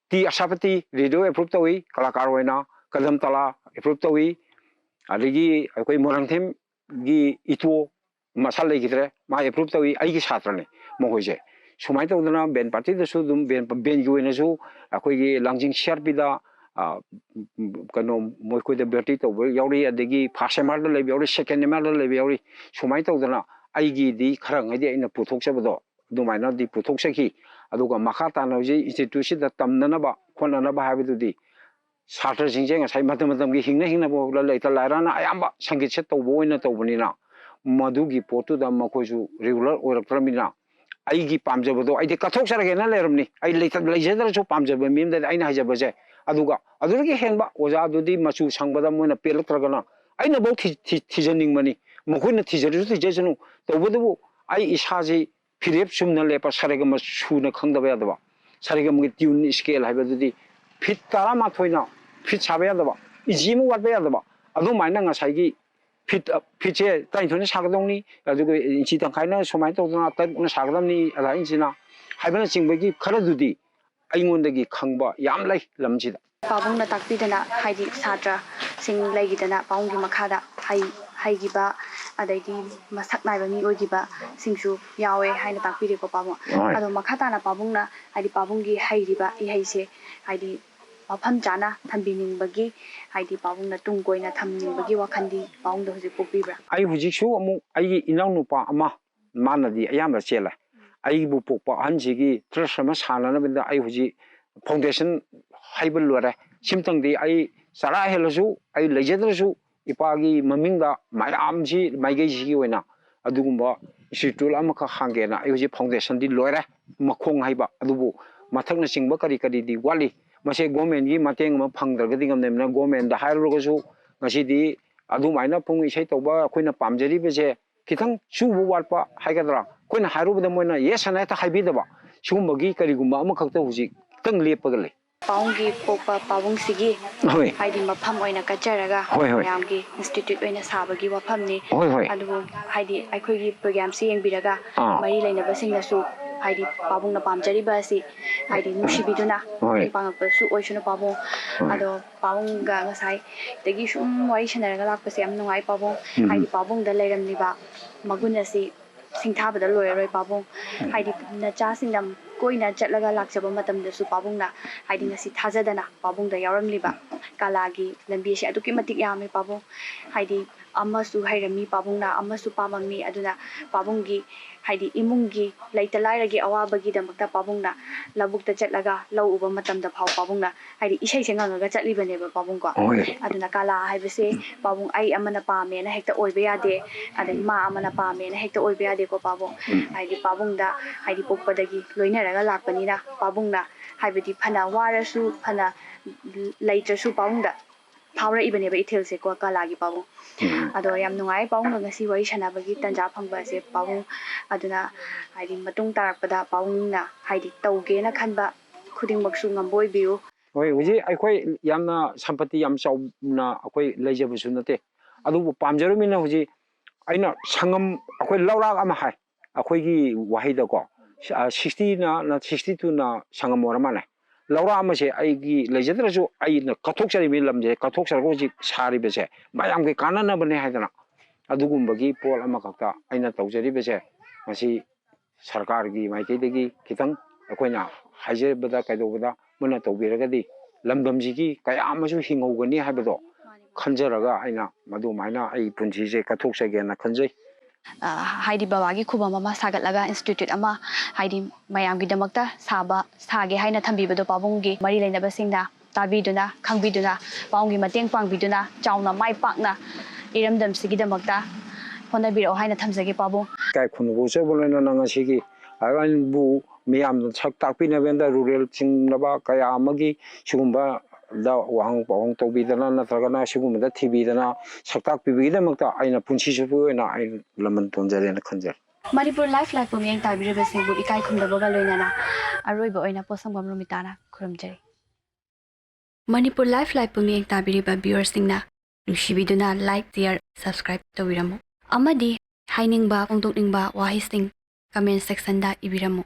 ꯇꯤ ꯑꯁꯥꯄꯇꯤ ꯔꯦꯗꯤꯑꯣ ꯑꯦꯄ꯭ꯔꯨꯞ ꯇꯧꯏ, ꯀꯂꯥꯀꯥꯔ ꯑꯣꯏꯅ ꯀꯗꯝ ꯇꯂꯥ ꯑꯦꯄ꯭ꯔꯨꯞ ꯇꯧꯏ, ꯑꯗꯒꯤ ꯑꯩꯈꯣꯏ ꯃꯣꯏꯔꯥꯡꯊꯦꯝꯒꯤ ꯏꯇꯣ ꯃꯁꯥ ꯂꯩꯈꯤꯗ꯭ꯔꯦ, ꯃꯥ ꯑꯦꯄ꯭ꯔꯨꯞ ꯇꯧꯏ, ꯑꯩꯒꯤ ꯁꯥꯇ꯭ꯔꯅꯤ ꯃꯈꯣꯏꯁꯦ꯫ ꯁꯨꯃꯥꯏꯅ ꯇꯧꯗꯅ ꯕꯦꯟ ꯄꯥꯔꯇꯤꯗꯁꯨ ꯑꯗꯨꯝ ꯕꯦꯟ, ꯕꯦꯟꯒꯤ ꯑꯣꯏꯅꯁꯨ ꯑꯩꯈꯣꯏꯒꯤ ꯂꯥꯡꯖꯤꯡ ꯁꯤ ꯑꯥꯔ ꯄꯤꯗ ꯀꯩꯅꯣ ꯃꯈꯣꯏꯗ ꯚꯔꯇꯤ ꯇꯧꯕ ꯌꯥꯎꯔꯤ, ꯑꯗꯒꯤ ꯐꯥꯔꯁ ꯑꯦꯝ ꯑꯥꯔꯗ ꯂꯩꯕ ꯌꯥꯎꯔꯤ, ꯁꯦꯀꯦꯟ ꯑꯦꯝ ꯑꯥꯔꯗ ꯂꯩꯕ ꯌꯥꯎꯔꯤ꯫ ꯁꯨꯃꯥꯏꯅ ꯇꯧꯗꯅ ꯑꯩꯒꯤꯗꯤ ꯈꯔꯉꯩꯗꯤ ꯑꯩꯅ ꯄꯨꯊꯣꯛꯆꯕꯗꯣ ꯑꯗꯨꯃꯥꯏꯅꯗꯤ ꯄꯨꯊꯣꯛꯆꯈꯤ꯫ ꯑꯗꯨꯒ ꯃꯈꯥ ꯇꯥꯅ ꯍꯧꯖꯤꯛ ꯏꯟꯁꯇꯤꯇ꯭ꯌꯨꯠꯁꯤꯗ ꯇꯝꯅꯅꯕ ꯈꯣꯠꯅꯅꯕ ꯍꯥꯏꯕꯗꯨꯗꯤ ꯁꯥꯇ꯭ꯔꯁꯤꯡꯁꯦ ꯉꯁꯥꯏ ꯃꯇꯝ ꯃꯇꯝꯒꯤ ꯍꯤꯡꯅ ꯍꯤꯡꯅꯕ ꯂꯩꯇ ꯂꯥꯏꯔꯅ ꯑꯌꯥꯝꯕ ꯁꯪꯒꯤꯠꯁꯦ ꯇꯧꯕ ꯑꯣꯏꯅ ꯇꯧꯕꯅꯤꯅ ꯃꯗꯨꯒꯤ ꯄꯣꯠꯇꯨꯗ ꯃꯈꯣꯏꯁꯨ ꯔꯤꯒꯨꯂꯔ ꯑꯣꯏꯔꯛꯇ꯭ꯔꯕꯅꯤꯅ ꯑꯩꯒꯤ ꯄꯥꯝꯖꯕꯗꯣ ꯑꯩꯗꯤ ꯀꯠꯊꯣꯛꯆꯔꯒꯦꯅ ꯂꯩꯔꯕꯅꯤ꯫ ꯑꯩ ꯂꯩꯖꯗ꯭ꯔꯁꯨ ꯄꯥꯝꯖꯕ ꯃꯤ ꯑꯃꯗꯗꯤ ꯑꯩꯅ ꯍꯩꯖꯕꯁꯦ ꯑꯗꯨꯒ ꯑꯗꯨꯗꯒꯤ ꯍꯦꯟꯕ ꯑꯣꯖꯥꯗꯨꯗꯤ ꯃꯆꯨ ꯁꯪꯕꯗ ꯃꯣꯏꯅ ꯄꯦꯜꯂꯛꯇ꯭ꯔꯒꯅ ꯑꯩꯅꯐꯧ ꯊꯤ- ꯊꯤ- ꯊꯤꯖꯅꯤꯡꯕꯅꯤ꯫ ꯃꯈꯣꯏꯅ ꯊꯤꯖꯔꯁꯨ ꯊꯤꯖꯁꯅꯨ, ꯇꯧꯕꯇꯕꯨ ꯑꯩ ꯏꯁꯥꯁꯤ ꯐꯤꯔꯦꯞ ꯆꯨꯝꯅ ꯂꯦꯞꯄ, ꯁꯥꯔꯦꯒꯃ ꯁꯨꯅ ꯈꯪꯗꯕ ꯌꯥꯗꯕ, ꯁꯥꯔꯦꯒꯃꯒꯤ ꯇ꯭ꯌꯨꯟ ꯁ꯭ꯀꯦꯜ ꯍꯥꯏꯕꯗꯨꯗꯤ ꯐꯤꯠ ꯇꯔꯥꯃꯥꯊꯣꯏꯅ ꯐꯤꯠ ꯁꯥꯕ ꯌꯥꯗꯕ, ꯏꯟꯆꯤ ꯑꯃ ꯋꯥꯠꯄ ꯌꯥꯗꯕ, ꯑꯗꯨꯃꯥꯏꯅ ꯉꯁꯥꯏꯒꯤ ꯐꯤꯠ ꯐꯤꯠꯁꯦ ꯇꯔꯥꯅꯤꯊꯣꯏꯅ ꯁꯥꯒꯗꯧꯅꯤ, ꯑꯗꯨꯒ ꯏꯟꯆꯤ ꯇꯪꯈꯥꯏꯅ ꯁꯨꯃꯥꯏꯅ ꯇꯧꯗꯅ ꯇꯔꯨꯛꯅ ꯁꯥꯒꯗꯕꯅꯤ, ꯑꯗꯥ ꯏꯟꯆꯤꯅ ꯍꯥꯏꯕꯅꯆꯤꯡꯕꯒꯤ ꯈꯔꯗꯨꯗꯤ ꯑꯩꯉꯣꯟꯗꯒꯤ ꯈꯪꯕ ꯌꯥꯝ ꯂꯩ ꯂꯝꯁꯤꯗ꯫ ꯄꯥꯕꯨꯡꯅ ꯇꯥꯛꯄꯤꯗꯅ, ꯍꯥꯏꯗꯤ ꯁꯥꯇ꯭ꯔꯁꯤꯡ ꯂꯩꯈꯤꯗꯅ ꯄꯥꯕꯨꯡꯒꯤ ꯃꯈꯥꯗ ꯍꯩ ꯍꯩꯈꯤꯕ, ꯑꯗꯩꯗꯤ ꯃꯁꯛ ꯅꯥꯏꯕ ꯃꯤ ꯑꯣꯏꯈꯤꯕꯁꯤꯡꯁꯨ ꯌꯥꯎꯋꯦ ꯍꯥꯏꯅ ꯇꯥꯛꯄꯤꯔꯦꯀꯣ ꯄꯥꯕꯨꯡ꯫ ꯍꯣꯏ꯫ ꯑꯗꯣ ꯃꯈꯥ ꯇꯥꯅ ꯄꯥꯕꯨꯡꯅ, ꯍꯥꯏꯗꯤ ꯄꯥꯕꯨꯡꯒꯤ ꯍꯩꯔꯤꯕ ꯏꯍꯩꯁꯦ ꯍꯥꯏꯗꯤ ꯃꯐꯝ ꯆꯥꯅ ꯊꯝꯕꯤꯅꯤꯡꯕꯒꯤ, ꯍꯥꯏꯗꯤ ꯄꯥꯕꯨꯡꯅ ꯇꯨꯡ ꯀꯣꯏꯅ ꯊꯝꯅꯤꯡꯕꯒꯤ ꯋꯥꯈꯜꯗꯤ ꯄꯥꯕꯨꯡꯗ ꯍꯧꯖꯤꯛ ꯄꯣꯛꯄꯤꯕ꯭ꯔꯥ? ꯑꯩ ꯍꯧꯖꯤꯛꯁꯨ ꯑꯃꯨꯛ ꯑꯩꯒꯤ ꯏꯅꯥꯎꯅꯨꯄꯥ ꯑꯃ, ꯃꯥꯅꯗꯤ ꯑꯌꯥꯝꯕ ꯆꯦꯜꯂꯦ꯫ ꯑꯩꯕꯨ ꯄꯣꯛꯄ ꯑꯍꯟꯁꯤꯒꯤ ꯇ꯭ꯔꯁ ꯑꯃ ꯁꯥꯟꯅꯅꯕꯗ ꯑꯩ ꯍꯧꯖꯤꯛ ꯐꯥꯎꯟꯗꯦꯁꯟ ꯍꯩꯕ ꯂꯣꯏꯔꯦ꯫ ꯁꯤꯝꯇꯪꯗꯤ ꯑꯩ ꯆꯔꯥ ꯍꯦꯜꯂꯁꯨ, ꯑꯩ ꯂꯩꯖꯗ꯭ꯔꯁꯨ, ꯏꯄꯥꯒꯤ ꯃꯃꯤꯡꯗ ꯃꯌꯥꯝꯁꯤ ꯃꯥꯏꯀꯩꯁꯤꯒꯤ ꯑꯣꯏꯅ ꯑꯗꯨꯒꯨꯝꯕ ꯏꯟꯁꯇꯤꯇ꯭ꯌꯨꯠ ꯑꯃꯈꯛ ꯍꯥꯡꯒꯦꯅ ꯑꯩ ꯍꯧꯖꯤꯛ ꯐꯥꯎꯟꯗꯦꯁꯟꯗꯤ ꯂꯣꯏꯔꯦ, ꯃꯈꯣꯡ ꯍꯩꯕ꯫ ꯑꯗꯨꯕꯨ ꯃꯊꯛꯅꯆꯤꯡꯕ ꯀꯔꯤ ꯀꯔꯤꯗꯤ ꯋꯥꯠꯂꯤ꯫ ꯃꯁꯦ ꯒꯣꯔꯃꯦꯟꯒꯤ ꯃꯇꯦꯡ ꯑꯃ ꯐꯪꯗ꯭ꯔꯒꯗꯤ ꯉꯝꯗꯕꯅꯤꯅ, ꯒꯣꯔꯃꯦꯟꯗ ꯍꯥꯏꯔꯨꯔꯒꯁꯨ ꯉꯁꯤꯗꯤ ꯑꯗꯨꯃꯥꯏꯅ ꯄꯨꯡ ꯏꯁꯩ ꯇꯧꯕ ꯑꯩꯈꯣꯏꯅ ꯄꯥꯝꯖꯔꯤꯕꯁꯦ ꯈꯤꯇꯪ ꯆꯨꯕ ꯋꯥꯠꯄ ꯍꯥꯏꯒꯗ꯭ꯔꯥ, ꯑꯩꯈꯣꯏꯅ ꯍꯥꯏꯔꯨꯕꯗ ꯃꯣꯏꯅ ꯌꯦꯁ ꯑꯅ ꯍꯦꯛꯇ ꯍꯥꯏꯕꯤꯗꯕ, ꯁꯤꯒꯨꯝꯕꯒꯤ ꯀꯔꯤꯒꯨꯝꯕ ꯑꯃꯈꯛꯇ ꯍꯧꯖꯤꯛ ꯈꯤꯇꯪ ꯂꯦꯞꯄꯒ ꯂꯩ꯫ ꯄꯥꯕꯨꯡꯒꯤ ꯄꯣꯛꯄ ꯄꯥꯕꯨꯡꯁꯤꯒꯤ ꯍꯣꯏ꯫ ꯍꯥꯏꯗꯤ ꯃꯐꯝ ꯑꯣꯏꯅ ꯀꯠꯆꯔꯒ ꯍꯣꯏ, ꯍꯣꯏ꯫ ꯃꯌꯥꯝꯒꯤ ꯏꯟꯁꯇꯤꯇ꯭ꯌꯨꯠ ꯑꯣꯏꯅ ꯁꯥꯕꯒꯤ ꯋꯥꯐꯝꯅꯤ꯫ ꯍꯣꯏ, ꯍꯣꯏ꯫ ꯑꯗꯨꯕꯨ ꯍꯥꯏꯗꯤ ꯑꯩꯈꯣꯏꯒꯤ ꯄ꯭ꯔꯣꯒ꯭ꯔꯥꯝꯁꯤ ꯌꯦꯡꯕꯤꯔꯒ ꯑꯥ꯫ ꯃꯔꯤ ꯂꯩꯅꯕꯁꯤꯡꯅꯁꯨ ꯍꯥꯏꯗꯤ ꯄꯥꯕꯨꯡꯅ ꯄꯥꯝꯖꯔꯤꯕ ꯑꯁꯤ ꯍꯥꯏꯗꯤ ꯅꯨꯡꯁꯤꯕꯤꯗꯨꯅ ꯍꯣꯏ꯫ ꯃꯇꯦꯡ ꯄꯥꯡꯉꯛꯄꯁꯨ ꯑꯣꯏꯁꯅꯨ ꯄꯥꯕꯨꯡ꯫ ꯍꯣꯏ꯫ ꯑꯗꯣ ꯄꯥꯕꯨꯡꯒ ꯉꯁꯥꯏꯗꯒꯤ ꯁꯨꯝ ꯋꯥꯔꯤ ꯁꯥꯟꯅꯔꯒ ꯂꯥꯛꯄꯁꯦ ꯌꯥꯝ ꯅꯨꯡꯉꯥꯏ ꯄꯥꯕꯨꯡ꯫ ꯎꯝ꯫ ꯍꯥꯏꯗꯤ ꯄꯥꯕꯨꯡꯗ ꯂꯩꯔꯝꯂꯤꯕ ꯃꯒꯨꯟ ꯑꯁꯤ ꯁꯤꯡꯊꯥꯕꯗ ꯂꯣꯏꯔꯔꯣꯏ ꯄꯥꯕꯨꯡ꯫ ꯍꯥꯏꯗꯤ ꯅꯆꯥꯁꯤꯡꯅ ꯀꯣꯏꯅ ꯆꯠꯂꯒ ꯂꯥꯛꯆꯕ ꯃꯇꯝꯗꯁꯨ ꯄꯥꯕꯨꯡꯅ ꯍꯥꯏꯗꯤ ꯉꯁꯤ ꯊꯥꯖꯗꯅ ꯄꯥꯕꯨꯡꯗ ꯌꯥꯎꯔꯝꯂꯤꯕ ꯀꯂꯥꯒꯤ ꯂꯝꯕꯤ ꯑꯁꯤ ꯑꯗꯨꯛꯀꯤ ꯃꯇꯤꯛ ꯌꯥꯝꯃꯤ ꯄꯥꯕꯨꯡ꯫ ꯍꯥꯏꯗꯤ ꯑꯃꯁꯨ ꯍꯩꯔꯝꯃꯤ ꯄꯥꯕꯨꯡꯅ, ꯑꯃꯁꯨ ꯄꯥꯝꯃꯝꯃꯤ꯫ ꯑꯗꯨꯅ ꯄꯥꯕꯨꯡꯒꯤ ꯍꯥꯏꯗꯤ ꯏꯃꯨꯡꯒꯤ ꯂꯩꯇ ꯂꯥꯏꯔꯒꯤ ꯑꯋꯥꯕꯒꯤꯗꯃꯛꯇ ꯄꯥꯕꯨꯡꯅ ꯂꯧꯕꯨꯛꯇ ꯆꯠꯂꯒ ꯂꯧ ꯎꯕ ꯃꯇꯝꯗ ꯐꯥꯎ ꯄꯥꯕꯨꯡꯅ ꯍꯥꯏꯗꯤ ꯏꯁꯩꯁꯦ ꯉꯪꯉꯒ ꯆꯠꯂꯤꯕꯅꯦꯕ ꯄꯥꯕꯨꯡꯀꯣ꯫ ꯍꯣꯏ꯫ ꯑꯗꯨꯅ ꯀꯂꯥ ꯍꯥꯏꯕꯁꯦ ꯄꯥꯕꯨꯡ ꯑꯩ ꯑꯃꯅ ꯄꯥꯝꯃꯦꯅ ꯍꯦꯛꯇ ꯑꯣꯏꯕ ꯌꯥꯗꯦ, ꯑꯗꯩ ꯃꯥ ꯑꯃꯅ ꯄꯥꯝꯃꯦꯅ ꯍꯦꯛꯇ ꯑꯣꯏꯕ ꯌꯥꯗꯦꯀꯣ ꯄꯥꯕꯨꯡ꯫ ꯎꯝ꯫ ꯍꯥꯏꯗꯤ ꯄꯥꯕꯨꯡꯗ ꯍꯥꯏꯗꯤ ꯄꯣꯛꯄꯗꯒꯤ ꯂꯣꯏꯅꯔꯒ ꯂꯥꯛꯄꯅꯤꯅ ꯄꯥꯕꯨꯡꯅ ꯍꯥꯏꯕꯗꯤ ꯐꯅ ꯋꯥꯔꯁꯨ, ꯐꯅ ꯂꯩꯇ꯭ꯔꯁꯨ ꯄꯥꯕꯨꯡꯗ ꯐꯥꯎꯔꯛꯏꯕꯅꯦꯕ ꯏꯊꯤꯜꯁꯦꯀꯣ, ꯀꯂꯥꯒꯤ ꯄꯥꯕꯨꯡ꯫ ꯑꯗꯣ ꯌꯥꯝ ꯅꯨꯡꯉꯥꯏ ꯄꯥꯕꯨꯡꯒ ꯉꯁꯤ ꯋꯥꯔꯤ ꯁꯥꯟꯅꯕꯒꯤ ꯇꯥꯟꯖꯥ ꯐꯪꯕ ꯑꯁꯦ ꯄꯥꯕꯨꯡ꯫ ꯑꯗꯨꯅ ꯍꯥꯏꯗꯤ ꯃꯇꯨꯡ ꯇꯥꯔꯛꯄꯗ ꯄꯥꯕꯨꯡꯅ ꯍꯥꯏꯗꯤ ꯇꯧꯒꯦꯅ ꯈꯟꯕ ꯈꯨꯗꯤꯡꯃꯛꯁꯨ ꯉꯝꯕ ꯑꯣꯏꯕꯤꯌꯨ꯫ ꯍꯣꯏ, ꯍꯧꯖꯤꯛ ꯑꯩꯈꯣꯏ ꯌꯥꯝꯅ ꯁꯝꯄꯇꯤ ꯌꯥꯝ ꯆꯥꯎꯅ ꯑꯩꯈꯣꯏ ꯂꯩꯖꯕꯁꯨ ꯅꯠꯇꯦ, ꯑꯗꯨꯕꯨ ꯄꯥꯝꯖꯔꯨꯃꯤꯅ ꯍꯧꯖꯤꯛ ꯑꯩꯅ ꯁꯪꯒꯝ, ꯑꯩꯈꯣꯏ ꯂꯧꯔꯥꯛ ꯑꯃ ꯍꯥꯏ, ꯑꯩꯈꯣꯏꯒꯤ ꯋꯥꯍꯩꯗꯀꯣ, ꯁꯤꯛꯁꯇꯤꯅ, ꯁꯤꯛꯁꯇꯤ ꯇꯨꯅ ꯁꯪꯒꯝ ꯑꯣꯏꯔ ꯃꯥꯜꯂꯦ꯫ ꯂꯧꯔꯥꯛ ꯑꯃꯁꯦ ꯑꯩꯒꯤ ꯂꯩꯖꯗ꯭ꯔꯁꯨ ꯑꯩꯅ ꯀꯠꯊꯣꯛꯆꯔꯤꯕ ꯂꯝꯁꯦ, ꯀꯠꯊꯣꯛꯆꯔꯒ ꯍꯧꯖꯤꯛ ꯁꯥꯔꯤꯕꯁꯦ ꯃꯌꯥꯝꯒꯤ ꯀꯥꯟꯅꯅꯕꯅꯦ ꯍꯥꯏꯗꯅ ꯑꯗꯨꯒꯨꯝꯕꯒꯤ ꯄꯣꯠ ꯑꯃꯈꯛꯇ ꯑꯩꯅ ꯇꯧꯖꯔꯤꯕꯁꯦ, ꯃꯁꯤ ꯁꯔꯀꯥꯔꯒꯤ ꯃꯥꯏꯀꯩꯗꯒꯤ ꯈꯤꯇꯪ ꯑꯩꯈꯣꯏꯅ ꯍꯥꯏꯖꯕꯗ ꯀꯩꯗꯧꯕꯗ ꯃꯣꯏꯅ ꯇꯧꯕꯤꯔꯒꯗꯤ ꯂꯝꯗꯝꯁꯤꯒꯤ ꯀꯌꯥ ꯑꯃꯁꯨ ꯍꯤꯡꯍꯧꯒꯅꯤ ꯍꯥꯏꯕꯗꯣ ꯈꯟꯖꯔꯒ ꯑꯩꯅ ꯃꯗꯨꯃꯥꯏꯅ ꯑꯩ ꯄꯨꯟꯁꯤꯁꯦ ꯀꯠꯊꯣꯛꯆꯒꯦꯅ ꯈꯟꯖꯩ꯫ ꯑ, ꯍꯥꯏꯗꯤ ꯕꯕꯥꯒꯤ ꯈꯨꯕꯝ ꯑꯃ ꯁꯥꯒꯠꯂꯒ institute ꯑꯃ ꯍꯥꯏꯗꯤ ꯃꯌꯥꯝꯒꯤꯗꯃꯛꯇ ꯁꯥꯕ, ꯁꯥꯒꯦ ꯍꯥꯏꯅ ꯊꯝꯕꯤꯕꯗꯣ ꯄꯥꯕꯨꯡꯒꯤ ꯃꯔꯤ ꯂꯩꯅꯕꯁꯤꯡꯅ ꯇꯥꯕꯤꯗꯨꯅ, ꯈꯪꯕꯤꯗꯨꯅ, ꯄꯥꯕꯨꯡꯒꯤ ꯃꯇꯦꯡ ꯄꯥꯡꯕꯤꯗꯨꯅ ꯆꯥꯎꯅ ꯃꯥꯏ ꯄꯥꯛꯅ ꯏꯔꯝꯗꯝꯁꯤꯒꯤꯗꯃꯛꯇ ꯍꯣꯠꯅꯕꯤꯔꯛꯑꯣ ꯍꯥꯏꯅ ꯊꯝꯖꯒꯦ ꯄꯥꯕꯨꯡ꯫ ꯏꯀꯥꯏ ꯈꯨꯝꯅꯕ ꯎꯠꯆꯕ ꯂꯣꯏꯅꯅ ꯉꯁꯤꯒꯤ ꯑꯥꯏ ꯑꯦꯟꯕꯨ ꯃꯤꯌꯥꯝꯅ ꯁꯛ ꯇꯥꯛꯄꯤꯅꯕ ꯔꯨꯔꯦꯜ ꯆꯤꯡꯂꯕ ꯀꯌꯥ ꯑꯃꯒꯤ ꯁꯤꯒꯨꯝꯕꯗ ꯋꯥꯍꯪ ꯄꯥꯎꯍꯪ ꯇꯧꯕꯤꯗꯅ ꯅꯠꯇ꯭ꯔꯒꯅ ꯁꯤꯒꯨꯝꯕꯗ ꯊꯤꯕꯤꯗꯅ ꯁꯛ ꯇꯥꯛꯄꯤꯕꯒꯤꯗꯃꯛꯇ ꯑꯩꯅ ꯄꯨꯟꯁꯤ ꯆꯨꯞꯄꯒꯤ ꯑꯣꯏꯅ ꯑꯩ ꯂꯃꯟ ꯇꯣꯟꯖꯔꯦꯅ ꯈꯟꯖꯔꯦ꯫ ꯃꯅꯤꯄꯨꯔ ꯂꯥꯏꯐ ꯂꯥꯏꯐꯄꯨ ꯃꯤꯠꯌꯦꯡ ꯇꯥꯕꯤꯔꯤꯕꯁꯤꯡꯕꯨ ꯏꯀꯥꯏ ꯈꯨꯝꯅꯕꯒ ꯂꯣꯏꯅꯅ ꯑꯔꯣꯏꯕ ꯑꯣꯏꯅ ꯄꯣꯠꯁꯪꯕꯝ ꯔꯣꯃꯤꯇꯥꯅ ꯈꯨꯔꯨꯝꯖꯔꯤ꯫ ꯃꯅꯤꯄꯨꯔ ꯂꯥꯏꯐ ꯂꯥꯏꯐꯄꯨ ꯃꯤꯠꯌꯦꯡ ꯇꯥꯕꯤꯔꯤꯕ viewerꯁꯤꯡꯅ ꯅꯨꯡꯁꯤꯕꯤꯗꯨꯅ like, share, subscribe ꯇꯧꯕꯤꯔꯝꯃꯨ꯫ ꯑꯃꯗꯤ ꯍꯥꯏꯅꯤꯡꯕ ꯐꯣꯡꯗꯣꯛꯅꯤꯡꯕ ꯋꯥꯍꯩꯁꯤꯡ comment sectionꯗ ꯏꯕꯤꯔꯝꯃꯨ꯫